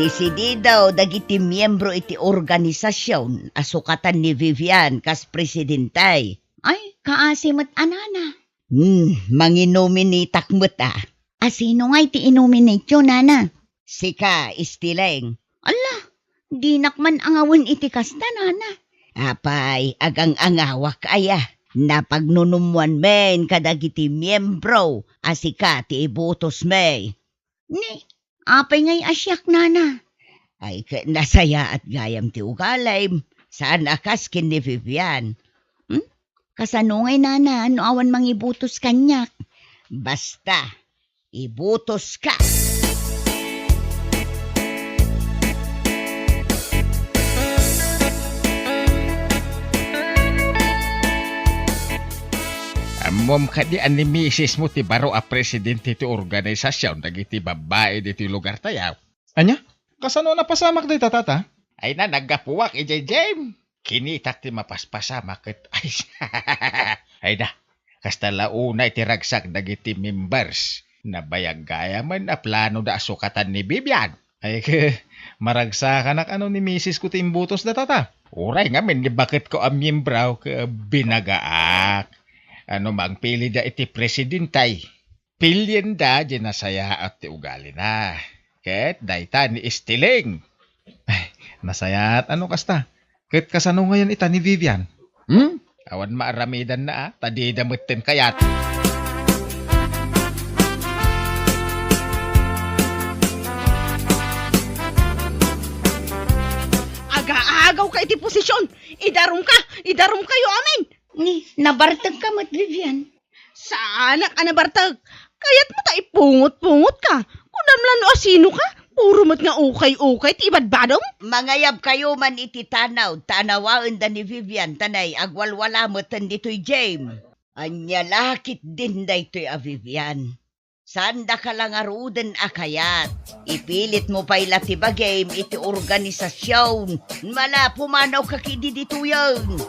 Desidido dagiti miembro iti organisasion a sukatan ni Vivian kas presidente. Ay, kaasi met a nana. Hmm, manginominitak met a. A sino ngay ti inominatyo, nana? Sika, Estileng. Ala, dinak man angawen iti kasta, nana. Apay, agang-angawak aya. Napagnunummoan men kadagiti miembro a sika ti ibutos mi. Ni, apay ngay a siak, nana? Ay, ket nasayaat gayam ti ugalim. Saan a kas ken ni Vivian. Hmm? Kasano ngay, nana, no awan mangibutos kaniak? Basta, ibutoska. Ammom kadi a ni misismo ti baro a presidente ti organisasion dagiti babbai ditoy lugartayo? Ania? Kasano a napasamak dayta, tata? Ay na, naggapuak idiay gym. Kinitak ti mapaspasamak ket ay, ay da, kasta la unay ti ragsak dagiti members. Nabayag gayamen a planoda a sukatan ni Vivian. Ay, maragsakanak a no ni misis ko ti imbutosda, tata. Uray ngamin ni baketko a miembro ket binagaak. Ano, mangpilida iti presidente. Pilienda diay nasayaat ti ugalina. Ket dayta ni Estiling. Ay, nasayaat a no kasta. Ket kasano ngayen ita ni Vivian? Hmm? Awan maaramidanna a, ta dida metten kayat. Agaagawka iti posisyon! Idarumka! Idarumkayo amin! Ni, nabartekka met, Vivian. Saanak a nabartek. Kayatmo ta ipungot-pungotka. Kunam la no asinoka. Puro met nga ukay-ukay ti ibadbadom. Mangayabkayo man iti tanaw, ta anawaenda ni Vivian, ta nay agwalwala metten ditoy gym. Ania la ketdin daytoy a Vivian? Saandaka la ngaruden a kayat. Ipilitmo pay la ti bagim iti organisasion. Mala, pumanawka ketdi ditoyen.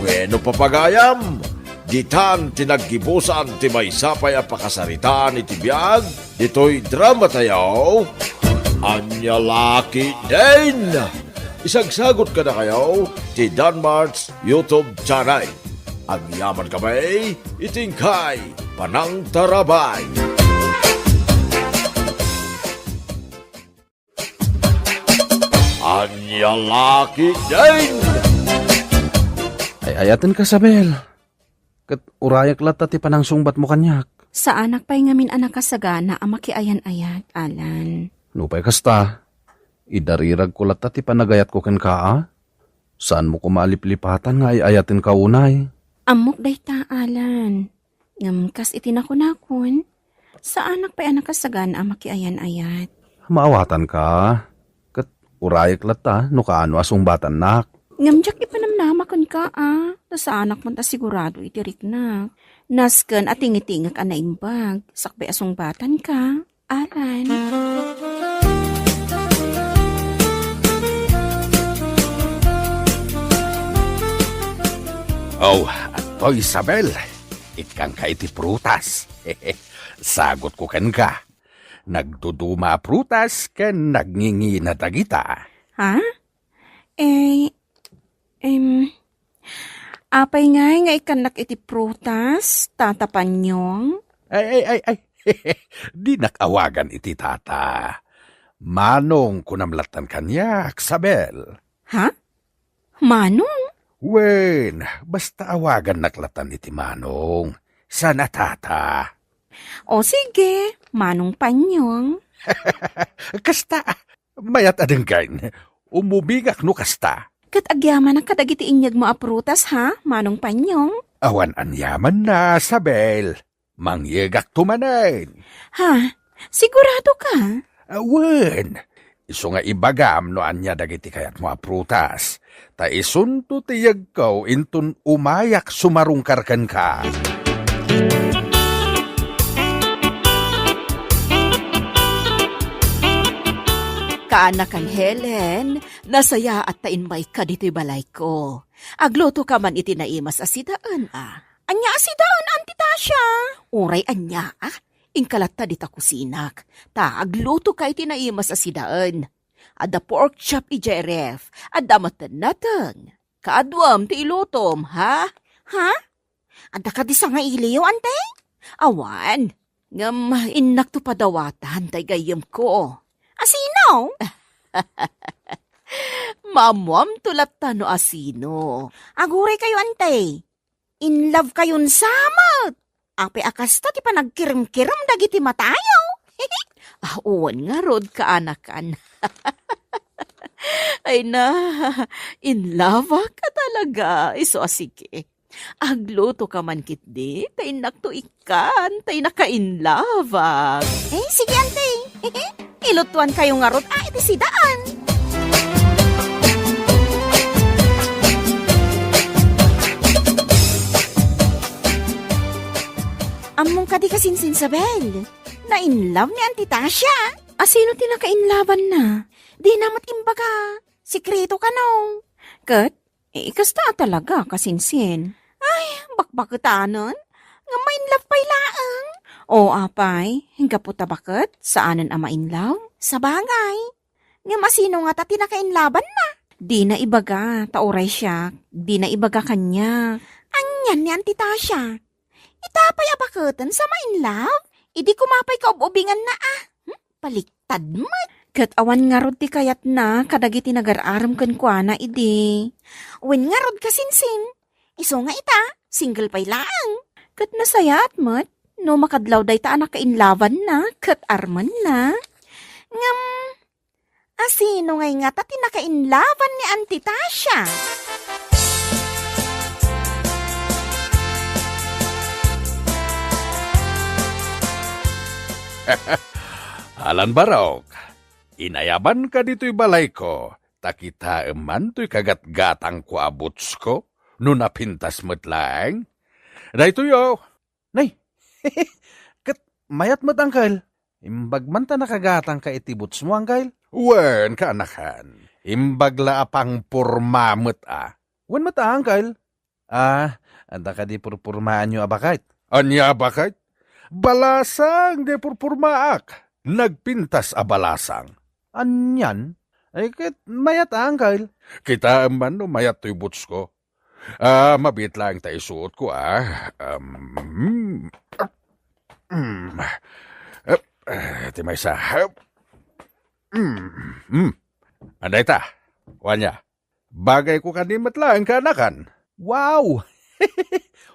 Bueno, papagayam, ditan ti naggibusan ti maysa pay a pakasaritaan iti biag ditoy dramatayo, Ania La Ketdin. Isagsagut kadakayo ti Danmart's YouTube channel. Agyamankami iti inkay panangtarabay. Ania La Ketdin! Ay-ayatenka, Sabel. Ket urayak latta ti panangsungbatmo kaniak. Saanak pay ngamin a nakasagana a makiayan-ayat, Alan. Nupay kasta, idariragko latta ti panagayatko kenka, a? Saanmo koma a liplipatan nga ay-ayatenka unay? Ammok dayta, Alan. Ngem kas iti nakunakon, saanak pay a nakasagana a makiayan-ayat. Maawatanka, ket urayek latta no kaano a sungbatannak. Ngem diak ipanamnama kenka a, ta saanak met a sigurado iti riknak. Nasken a tingitingek a naimbag, sakbay a sungbatanka. Alan. Oh, adtoy, Isabel. Ikkanka iti prutas. Sagutko kenka. Nagduduma a prutas ken nagngingina dagita. Ha? Eh, em, apay ngay nga ikkannak iti prutas, Tata Panyong? Ay, ay, ay, ay. Dinak awagan iti tata. Manong kunam lattan kaniak, Isabel. Ha? Manong? Wen, basta awagannak lattan iti Manong. Sana tata. O sige, Manong Panyong. Kasta, mayat a denggen. Umubingak no kasta. Ket agyamanak kadagiti inyegmo a prutas, ha, Manong Panyong? Awan anyamanna, Isabel. Mangyegakto manen. Ha? Sigurado ka? Awen. Isu nga ibagam no ania dagiti kayatmo a prutas. Ta isunto ti yegko inton umayak sumarungkar kenka. Kaanakan, Helen, nasayaat ta immayka ditoy balayko. Aglutoka man iti naimas a sidaen, a. Ania a sidaen, Auntie Tasha? Uray ania, a? Inka latta dita kusinak, ta aglutoka iti naimas a sidaen. Adda pork chop idiay ref, adda met nateng. Kaaduam ti ilutom, ha? Ha? Adda kadi sangailiw, Ante? Awan. Ngem innakto padawatan tay gayyemko. Asino? Maammoamto latta no asino. Aguraykayo, Ante. In love kayon sa met. Apay a kasta ti panagkirimkirim dagiti matayo? Ah, wen ngarud, kaanakan. Ay na, in love ka talaga. Isu a sige. Aglutoka man ketdi, ta innakto ikkan, ta innaka in love. Eh, sige, Ante. Ilutuankayo ngarud a iti sidaen. Ammom kadi kasinsin, Isabel, na in love ni Auntie Tasha. Asino ti nakainlabanna? Dina met imbaga. Sekreto kano. Ket, eh, kasta a talaga, kasinsin. Ay, bakbaketanen. Nga ma-in love pay laeng. O, apay, gapu ta baket, saanen a ma-in love? Sabagay. Ngem asino ngata ti nakainlabanna? Dina ibaga, ta uray siak, dina ibaga kaniak. Anian ni Auntie Tasha? Ita pay a baketen sa ma-in love? Idi koma pay kaub-ubinganna a. Hmm? Baliktad met. Ket awan ngarud ti kayatna kadagiti nagar-arem kenkuana idi. Wen ngarud, kasinsin. Isu nga ita, single pay laeng. Ket nasayaat met no makadlaw dayta a nakainlabanna ket armenna. Ngem, asino ngay ngata ti nakainlaban ni Auntie Tasha? Alan Barok, inayabanka ditoy balayko, ta kitaem man toy kagatgatangko a bootsko, no napintas met laeng. Daytoy, o. Nay, ket mayat met, Uncle. Imbag man ta nakagatangka iti bootsmo, Uncle? Wen, kaanakan. Imbag la a pangporma met a. Wen met a, Uncle. Ah, adda kadi purpurmaanyo a baket? Ania a baket? Balasang ti purpurmaak. Nagpintas a balasang. Anian? Ay, ket mayat a, Uncle. Kitaem man no mayat toy bootsko. Ah, mabiit laeng ta isuotko, ah. Um, mm, eh, eh, ti maysa. Um, mm. Adda ita. Wania. Bagayko kadi met laeng, kaanakan. Wow!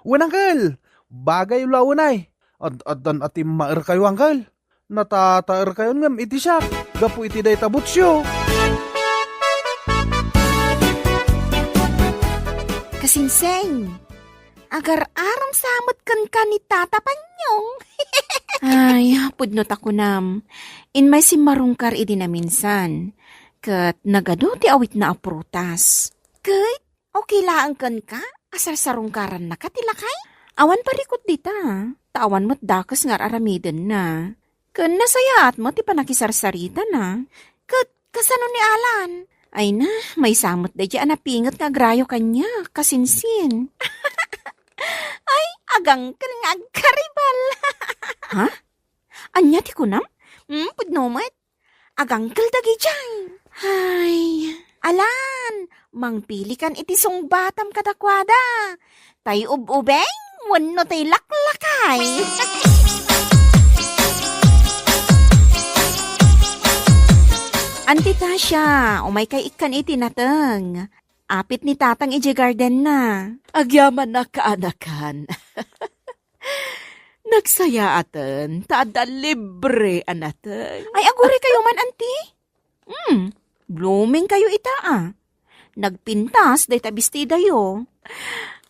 Wen, Uncle. Bagay la unay. Ad-addan a timmaerkayo, Uncle. Natataerkayon ngem iti siak gapu iti dayta bootsyo. Kasinseng, Agar-aram sa met kenka ni Tata Panyong. Ay, pudno ta kunam. Immay simmarungkar idi naminsan. Ket nagadu ti awitna a prutas. Ket okay laeng kenka a sarsarungkarannaka ti lakay? Awan parikut dita, ta awan met dakes nga ar-aramidenna. Ken nasayaat met ti pannakisarsaritana. Ket kasano ni Alan? Ay na, maysa met daydiay a napinget nga agrayo kaniak, kasinsin. Ay, agangkel nga agkaribal. Ha? Ania ti kunam? Hmm, pudno met. Agangkel dagidiay. Ay. Alan, mangpilikan iti sungbatam kadakuada. Tay ub-ubeng wenno tay laklakay? Anti Tasha, umaykay ikkan iti nateng. Apit ni Tatang idiay gardenna. Agyamanak, kaanakan. Nagsayaaten ta adda libre a nateng. Ay, aguray kayo man, anti? Hmm, blooming kayo ita, ah. Nagpintas dayta bestidayo.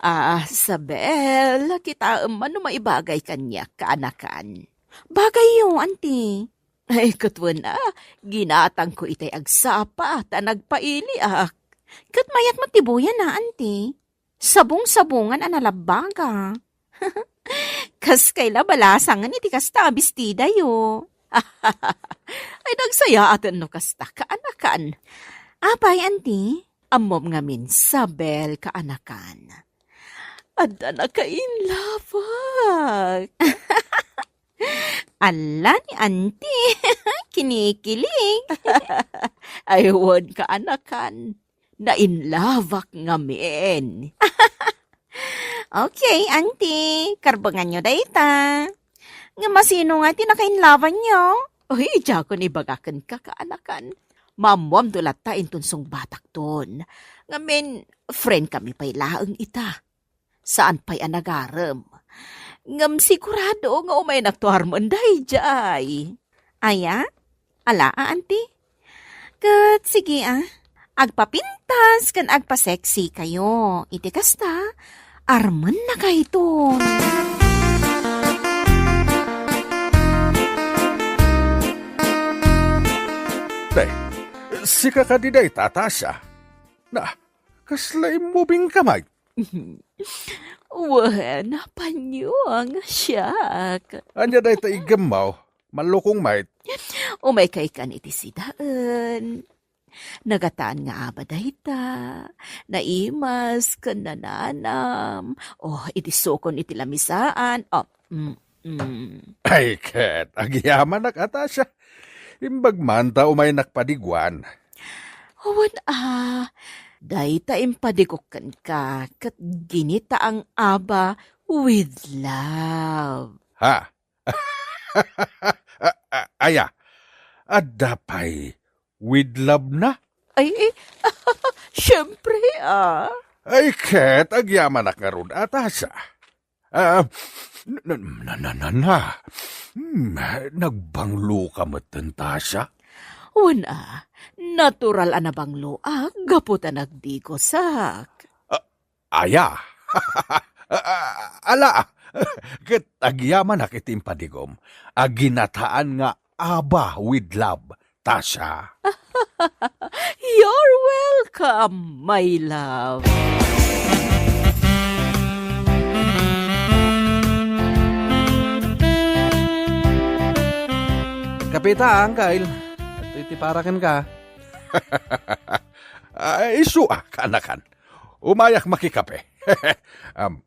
Ah, Sabel, kitaem man no maibagay kaniak, kaanakan. Bagayyo, anti. Ay, ket wen, ah, ginatangko itay agsapa ta nagpailiak. Ket mayat met ti buyan, ah, anti. Sabong-sabongan a nalabbaga. Kas kayla balasangen iti kasta a bestidayo. Ay, nagsayaaten no kasta, kaanakan. Apay, anti? Ammom ngamin, Sabel, kaanakan. Adda nakainlabak. Ala ni anti. Kinikilig. Ay, wen, kaanakan. Nainlabak ngamin. Okay, anti. Karbenganyo dayta. Ngem asino nga ti nakainlabanyo? Uy, diakon ibaga kenka, kaanakan. Maammoamto latta inton sungbatakton. Ngamin, friend kami pay laeng ita. Saan pay a nagarem. Ngem sigurado nga umaynakto armen daydiay. Aya? Ala a, anti? Ket sige a, agpapintas ken agpa-sexy kayo. Iti kasta, armennakayton. Day, sika kadi dayta, Tasha? Na, kasla immubingka met? Wen, Panyong, siak. Ania dayta iggemmo? Mallukong met. Umaykay kan iti sidaen. Nagataan nga aba dayta. Naimas ken nananam. Oh, idi sukon iti lamisaan. Oh, mm, mm. Ay, ket, agyamanak a, Tasha. Imbag man ta umaynak padiguan. Wen a, dayta impadigok kenka ket ginitaang aba with love. Ha? A-, a-, aya, adda pay with love na? Ay, eh, siyempre, ah. Ay, ket, agyamanak ngarud a, Tasha. Ah, na, na, na, na, na. Hmm, nagbanglo ka met, Tasha? Wen a, natural a nabangloak gapu ta nagdigosak. Ah, aya. Ah, ala, ket agyamanak iti impadigom a ginataan nga aba with love, Tasha. You're welcome, my love. Kape ta, Uncle. Iti para kenka. Ay, isu a, kaanakan. Umayak makikape. Am,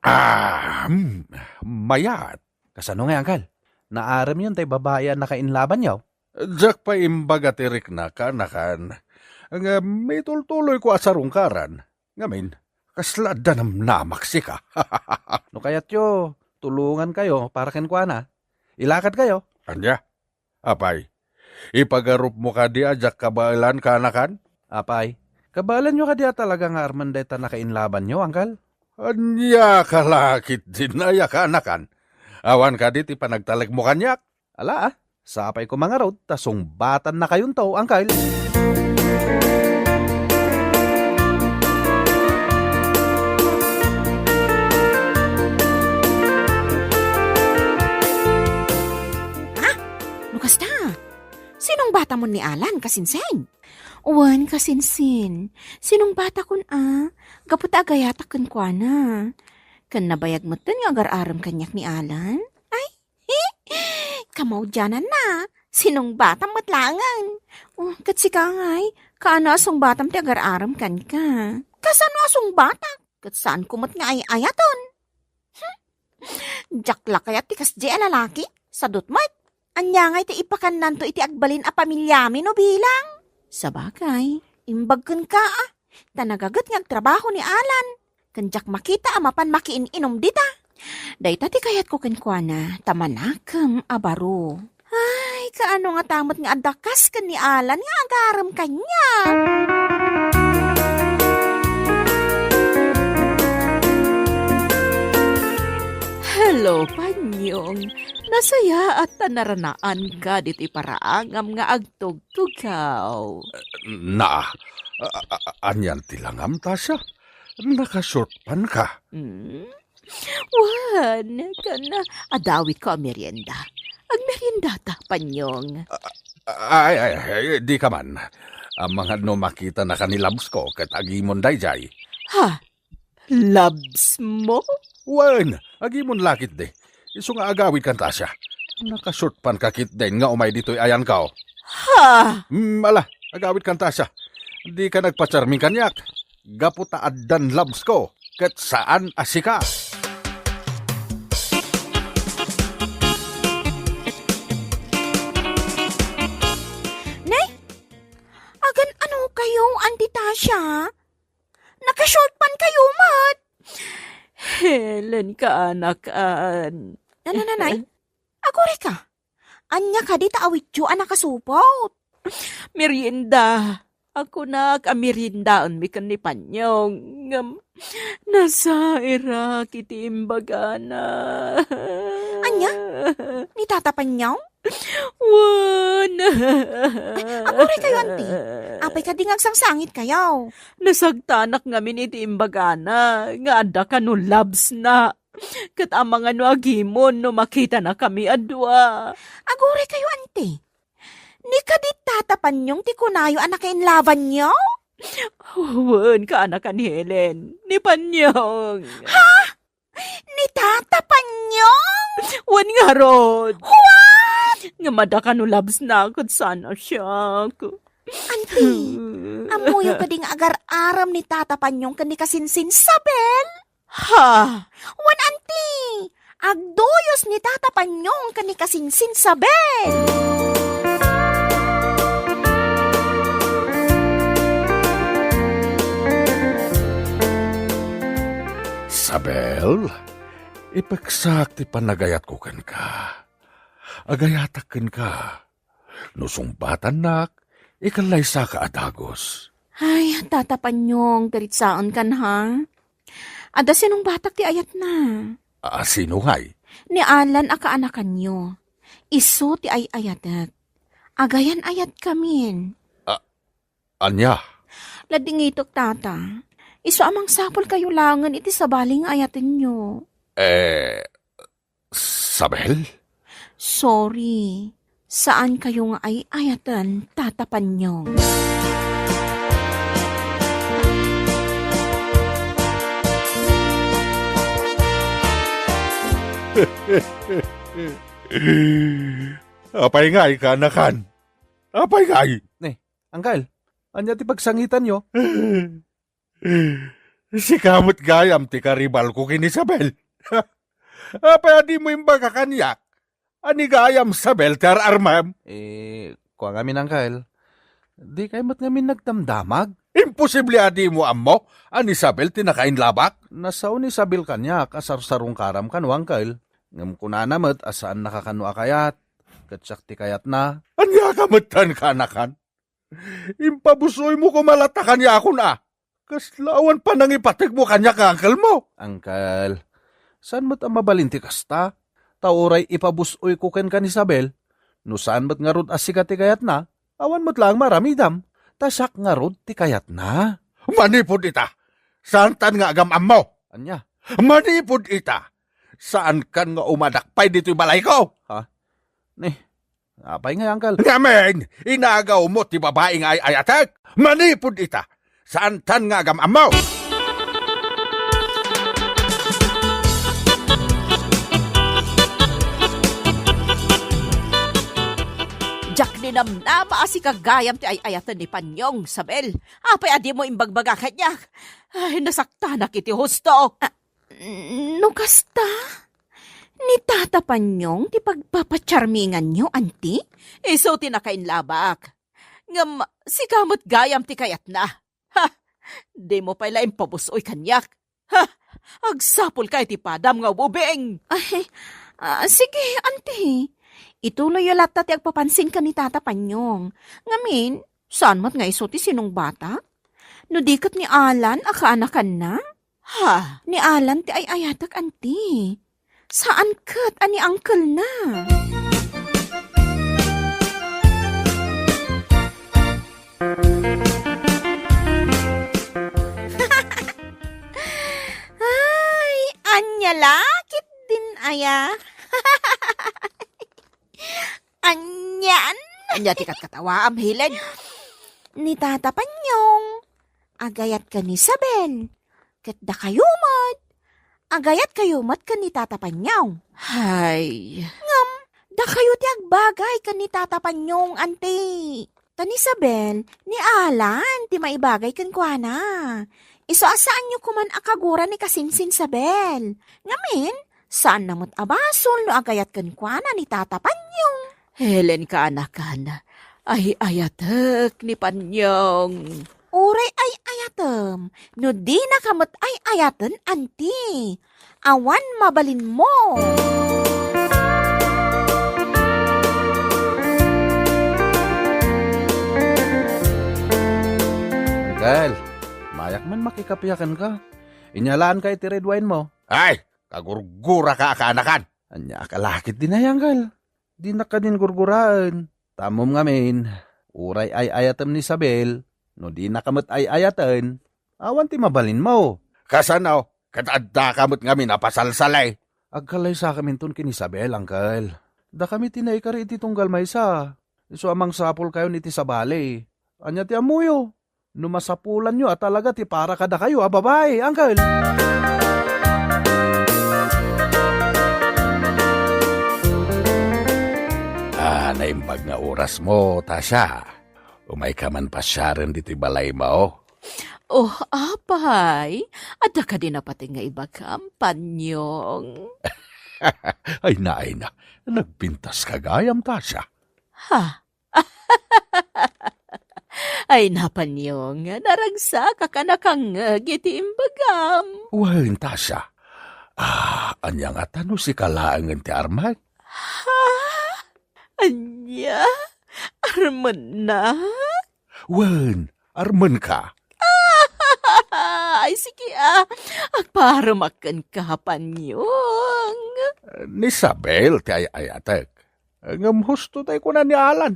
ah, mm, mayat. Kasano ngay, Uncle? Naaremyon tay babai a nakainlabanyo? Diak pay imbaga ti rikna, kaanakan. Nga mitultuloyko a sarungkaran. Ngamin, kasla adda namnamak sika. No kayatyo, tulongankayo para kenkuana. Ilakadkayo. Ania? Apay, ipagarupmo kadi a diak kabaelan, kaanakan? Apay, kabaelanyo kadi a talaga nga armen dayta nakainlabanyo, Uncle? Ania ka la ketdin aya, kaanakan? Awan kadi ti panagtalekmo kaniak? Ala, a. Sapay koma ngarud ta sungbatannakayonto, Uncle. Sinungbatam ni Alan, kasinsin. Wen, kasinsin. Sinungbatakon a, gapu ta agayatak kenkuana. Ken nabayag metten nga agar-arem kaniak ni Alan. Ay, kamaudiananna. Sinungbatam met laengen. Oh, ket sika ngay, kaano a sungbatam ti agar-arem kenka? Kasano a sungbatak? Ket saanko met nga ay-ayaten. Hmm. Diak la kayat ti kasdiay a lalaki? Sadut met. Ania ngay ti ipakannanto iti agbalin a pamiliami no bilang? Sabagay, imbag kenka a, ta nagaget nga agtrabaho ni Alan. Ken diak makita a mapan makiin-inom dita. Dayta ti kayatko kenkuana, ta manakem a baro. Ay, kaano ngata met nga adda kas ken ni Alan nga agarem kaniak? Hello, Panyong. Nasayaat ta naranaanka ditoy paraangam nga agtugtugaw. Na, a-, a-, a-, anian ti langam, Tasha? Nakashort pant ka? Hmm? Wen, ken adawitko a merienda. Agmeriendata, Panyong. Ay, ay, ay, di ka man. Amangan no makitanaka ni Labs ko ket agimon daydiay. Ha? Labs mo? Wen, agimon la ketdi. Isu nga agawidkan, Tasha. Nakashort pant ka ketdin nga umay ditoy ayanko. Ha? Hmm, ala, agawidkan, Tasha. Di ka nagpacharming kaniak. Gapu ta addan Labs ko, ket saan a sika. Ne? Agan-ano kayo, Auntie Tasha? Nakashort pant kayo met. Helen, kaanakan. Ano, nanay? Agurayka. Ania kadi ta awityo a nakasupot? Merienda. Kunak a meriendaenmi ken ni Panyong. Ngem, nasairak iti imbagana. Ania? Ni Tata Panyong? Wen. Ay, aguray kayo, Auntie. Apay kadi nga agsangsangit kayo? Nasagtanak ngamin iti imbagana nga adda kano Labs na. Ket amangan no agimon no makitanakami a dua. Aguray kayo, Auntie. Ni kadi Tata Panyong ti kunayo a nakainlabanyo? Wen, kaanakan, Helen. Ni Panyong. Ha? Ni Tata Panyong? Wen ngarud. What? Ngem adda kano Labs na ket saan a siak. Auntie, ammoyo kadi nga agar-arem ni Tata Panyong ken ni Kasinsin Sabel? Ha? Wen, Auntie, agduyos ni Tata Panyong ken ni Kasinsin Sabel. Sabel, ipeksak ti panagayatko kenka. Agayatak kenka. No sungbatannak, ikalaysaka a dagus. Ay, Tata Panyong, piritsaenkan, ha? Adda sinungbatak ti ayatna. A, sino ngay? Ni Alan a kaanakanyo. Isu ti ay-ayatek. Agayan-ayatkamin. A, ania? Ladingitek, Tata. Isu a mangsapul kayo laengen iti sabali nga ayatenyo. Eh, Sabel? Sorry. Saan kayo nga ay-ayaten, Tata Panyong. Apay ngay, kaanakan? Apay ngay? Ne, Uncle, ania ti pagsangitanyo? Sika met gayam ti karibalko ken Isabel. Apay a dimo imbaga kaniak a ni gayam Sabel ti ar-armem? Eh, kua ngamin, Uncle, dikay met ngamin nagdamdamag? Imposible a dimo ammo a ni Sabel ti nakainlabak? Nasao ni Sabel kaniak a sarsarungkaram kano, Uncle. Ngem kunana met a saannaka kano a kayat, ket siak ti kayatna. Ania ka metten, kaanakan? Impabus-oymo koma latta kaniakon a. Kasla awan panangipategmo kaniak nga uncle mo. Uncle, saan met a mabalin ti kasta? Ta uray ipabus-oyko kenka ni Isabel, no saan met ngarud a sika ti kayatna, awan met laeng maaramidam. Ta siak ngarud ti kayatna. Manipud ita, saantan nga agam-ammo. Ania? Manipud ita, saankan nga umadak pay ditoy balayko. Ha? Ni, Apay ngay, Uncle? Ngamin, inagawmo ti babai nga ay-ayatek. Manipud ita, saantan nga agam-ammo. Diak ninamnama a sika gayam ti ay-ayaten ni Panyong, Sabel. Apay a dimo imbagbaga kaniak? Ay, nasaktanak iti husto. Ah, no kasta, ni Tata Panyong ti pagpapacharminganyo, anti? Isu ti nakainlabak. Ngem sika met gayam ti kayatna. Ha! Dimo pay la impabus-oy kaniak. Ha! Agsapulka iti padam nga ububing! Ay, ah, sige, anti. Ituloyyo latta ti agpapansin ken ni Tata Panyong. Ngamin, saan met nga isu ti sinungbatak? No di ket ni Alan a kaanakanna? Ha? Ni Alan ti ay-ayatek, anti. Saan ket a ni uncle-na. Ay, ania la ketdin aya? Anian? Ania ti katkatawaam, Helen? Ni Tata Panyong, agayat ken ni Isabel, ket dakayo met, agayatkayo met ken ni Tata Panyong. Hay. Ngem, dakayo ti agbagay ken ni Tata Panyong, anti. Ta ni Isabel, ni Alan ti maibagay kenkuana. Isu a saanyo koman a kagura ni kasinsin Isabel. Ngamin, saanna met a basol no agayat kenkuana ni Tata Panyong. Helen, kaanakan, ay-ayatek ni Panyong. Uray ay-ayatem, no dinaka met ay-ayaten, anti. Awan mabalinmo. Uncle, mayak man makikapiakan ka. Inyalaanka iti red wine mo. Ay, kagurguraka a kaanakan. Ania a kalakit din ay, Uncle? Dinak kadin gurguraen. Ta ammom ngamin, uray ay-ayatem ni Isabel, no dinaka met ay-ayaten, awan ti mabalinmo. Kasano? Ket addaka met ngamin a pasalsali. Agkalaysakaminton ken Isabel, Uncle. Dakami ti naikari iti tunggal maysa. Isu a mangsapulkayon iti sabali. Ania ti ammoyo? No masapulanyo a talaga ti para kadakayo a babai, Uncle. Ah, naimbag nga orasmo, Tasha. Umayka man pasiaren ditoy balaymo. Oh, apay, adda kadi napateg nga ibagam, Panyong? Ay na, ay na. Nagpintaska gayam, Tasha. Ha? Ay, na, Panyong, naragsak a nakangngeg iti imbagam. Wen, Tasha. Ah, ania ngata no sika laengen ti armek? Ha? Ania? Armennak? Wen, armenka. Ay, sige, ah. Agpaaremak kenka, Panyong. Ni Isabel ti ay-ayatek. Ngem husto tay kuna ni Alan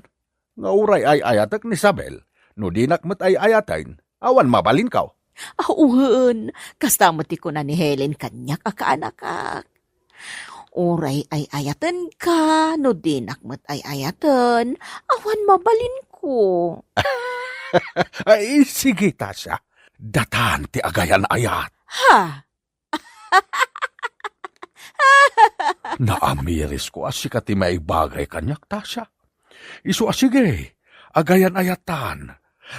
nga uray ay-ayatek ni Isabel, no dinak met ay-ayaten, awan mabalinko. Ah, wen, kasta met ti kuna ni Helen kaniak a kaanakak. Uray ay-ayatenka, no dinak met ay-ayaten, awan mabalinko. Ay, sige, Tasha. Datan ti agayan-ayat. Ha? Naamirisko a sika ti maibagay kaniak, Tasha. Isu a sige, agayan-ayatan.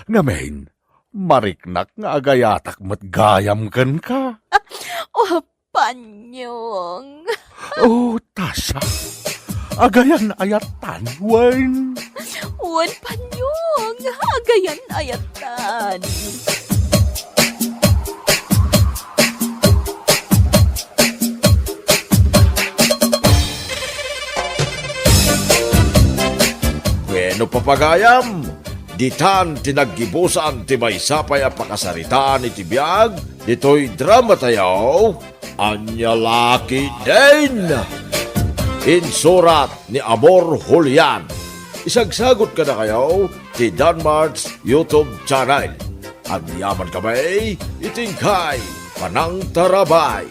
Ngamin, mariknak nga agayatak met gayam kenka. Oh, Panyong. Oh, Tasha. Agayan-ayatan, wen. Wen, Panyong. Agayan-ayatan. Bueno, papagayam, ditan ti naggibusan ti maysa pay a pakasaritaan iti biag ditoy drama tayo. Ania la ketdin? Insurat ni Amor Julian. Isagsagut kadakayo ti Danmart's YouTube channel. Agyaman kami iti inkay panangtarabay.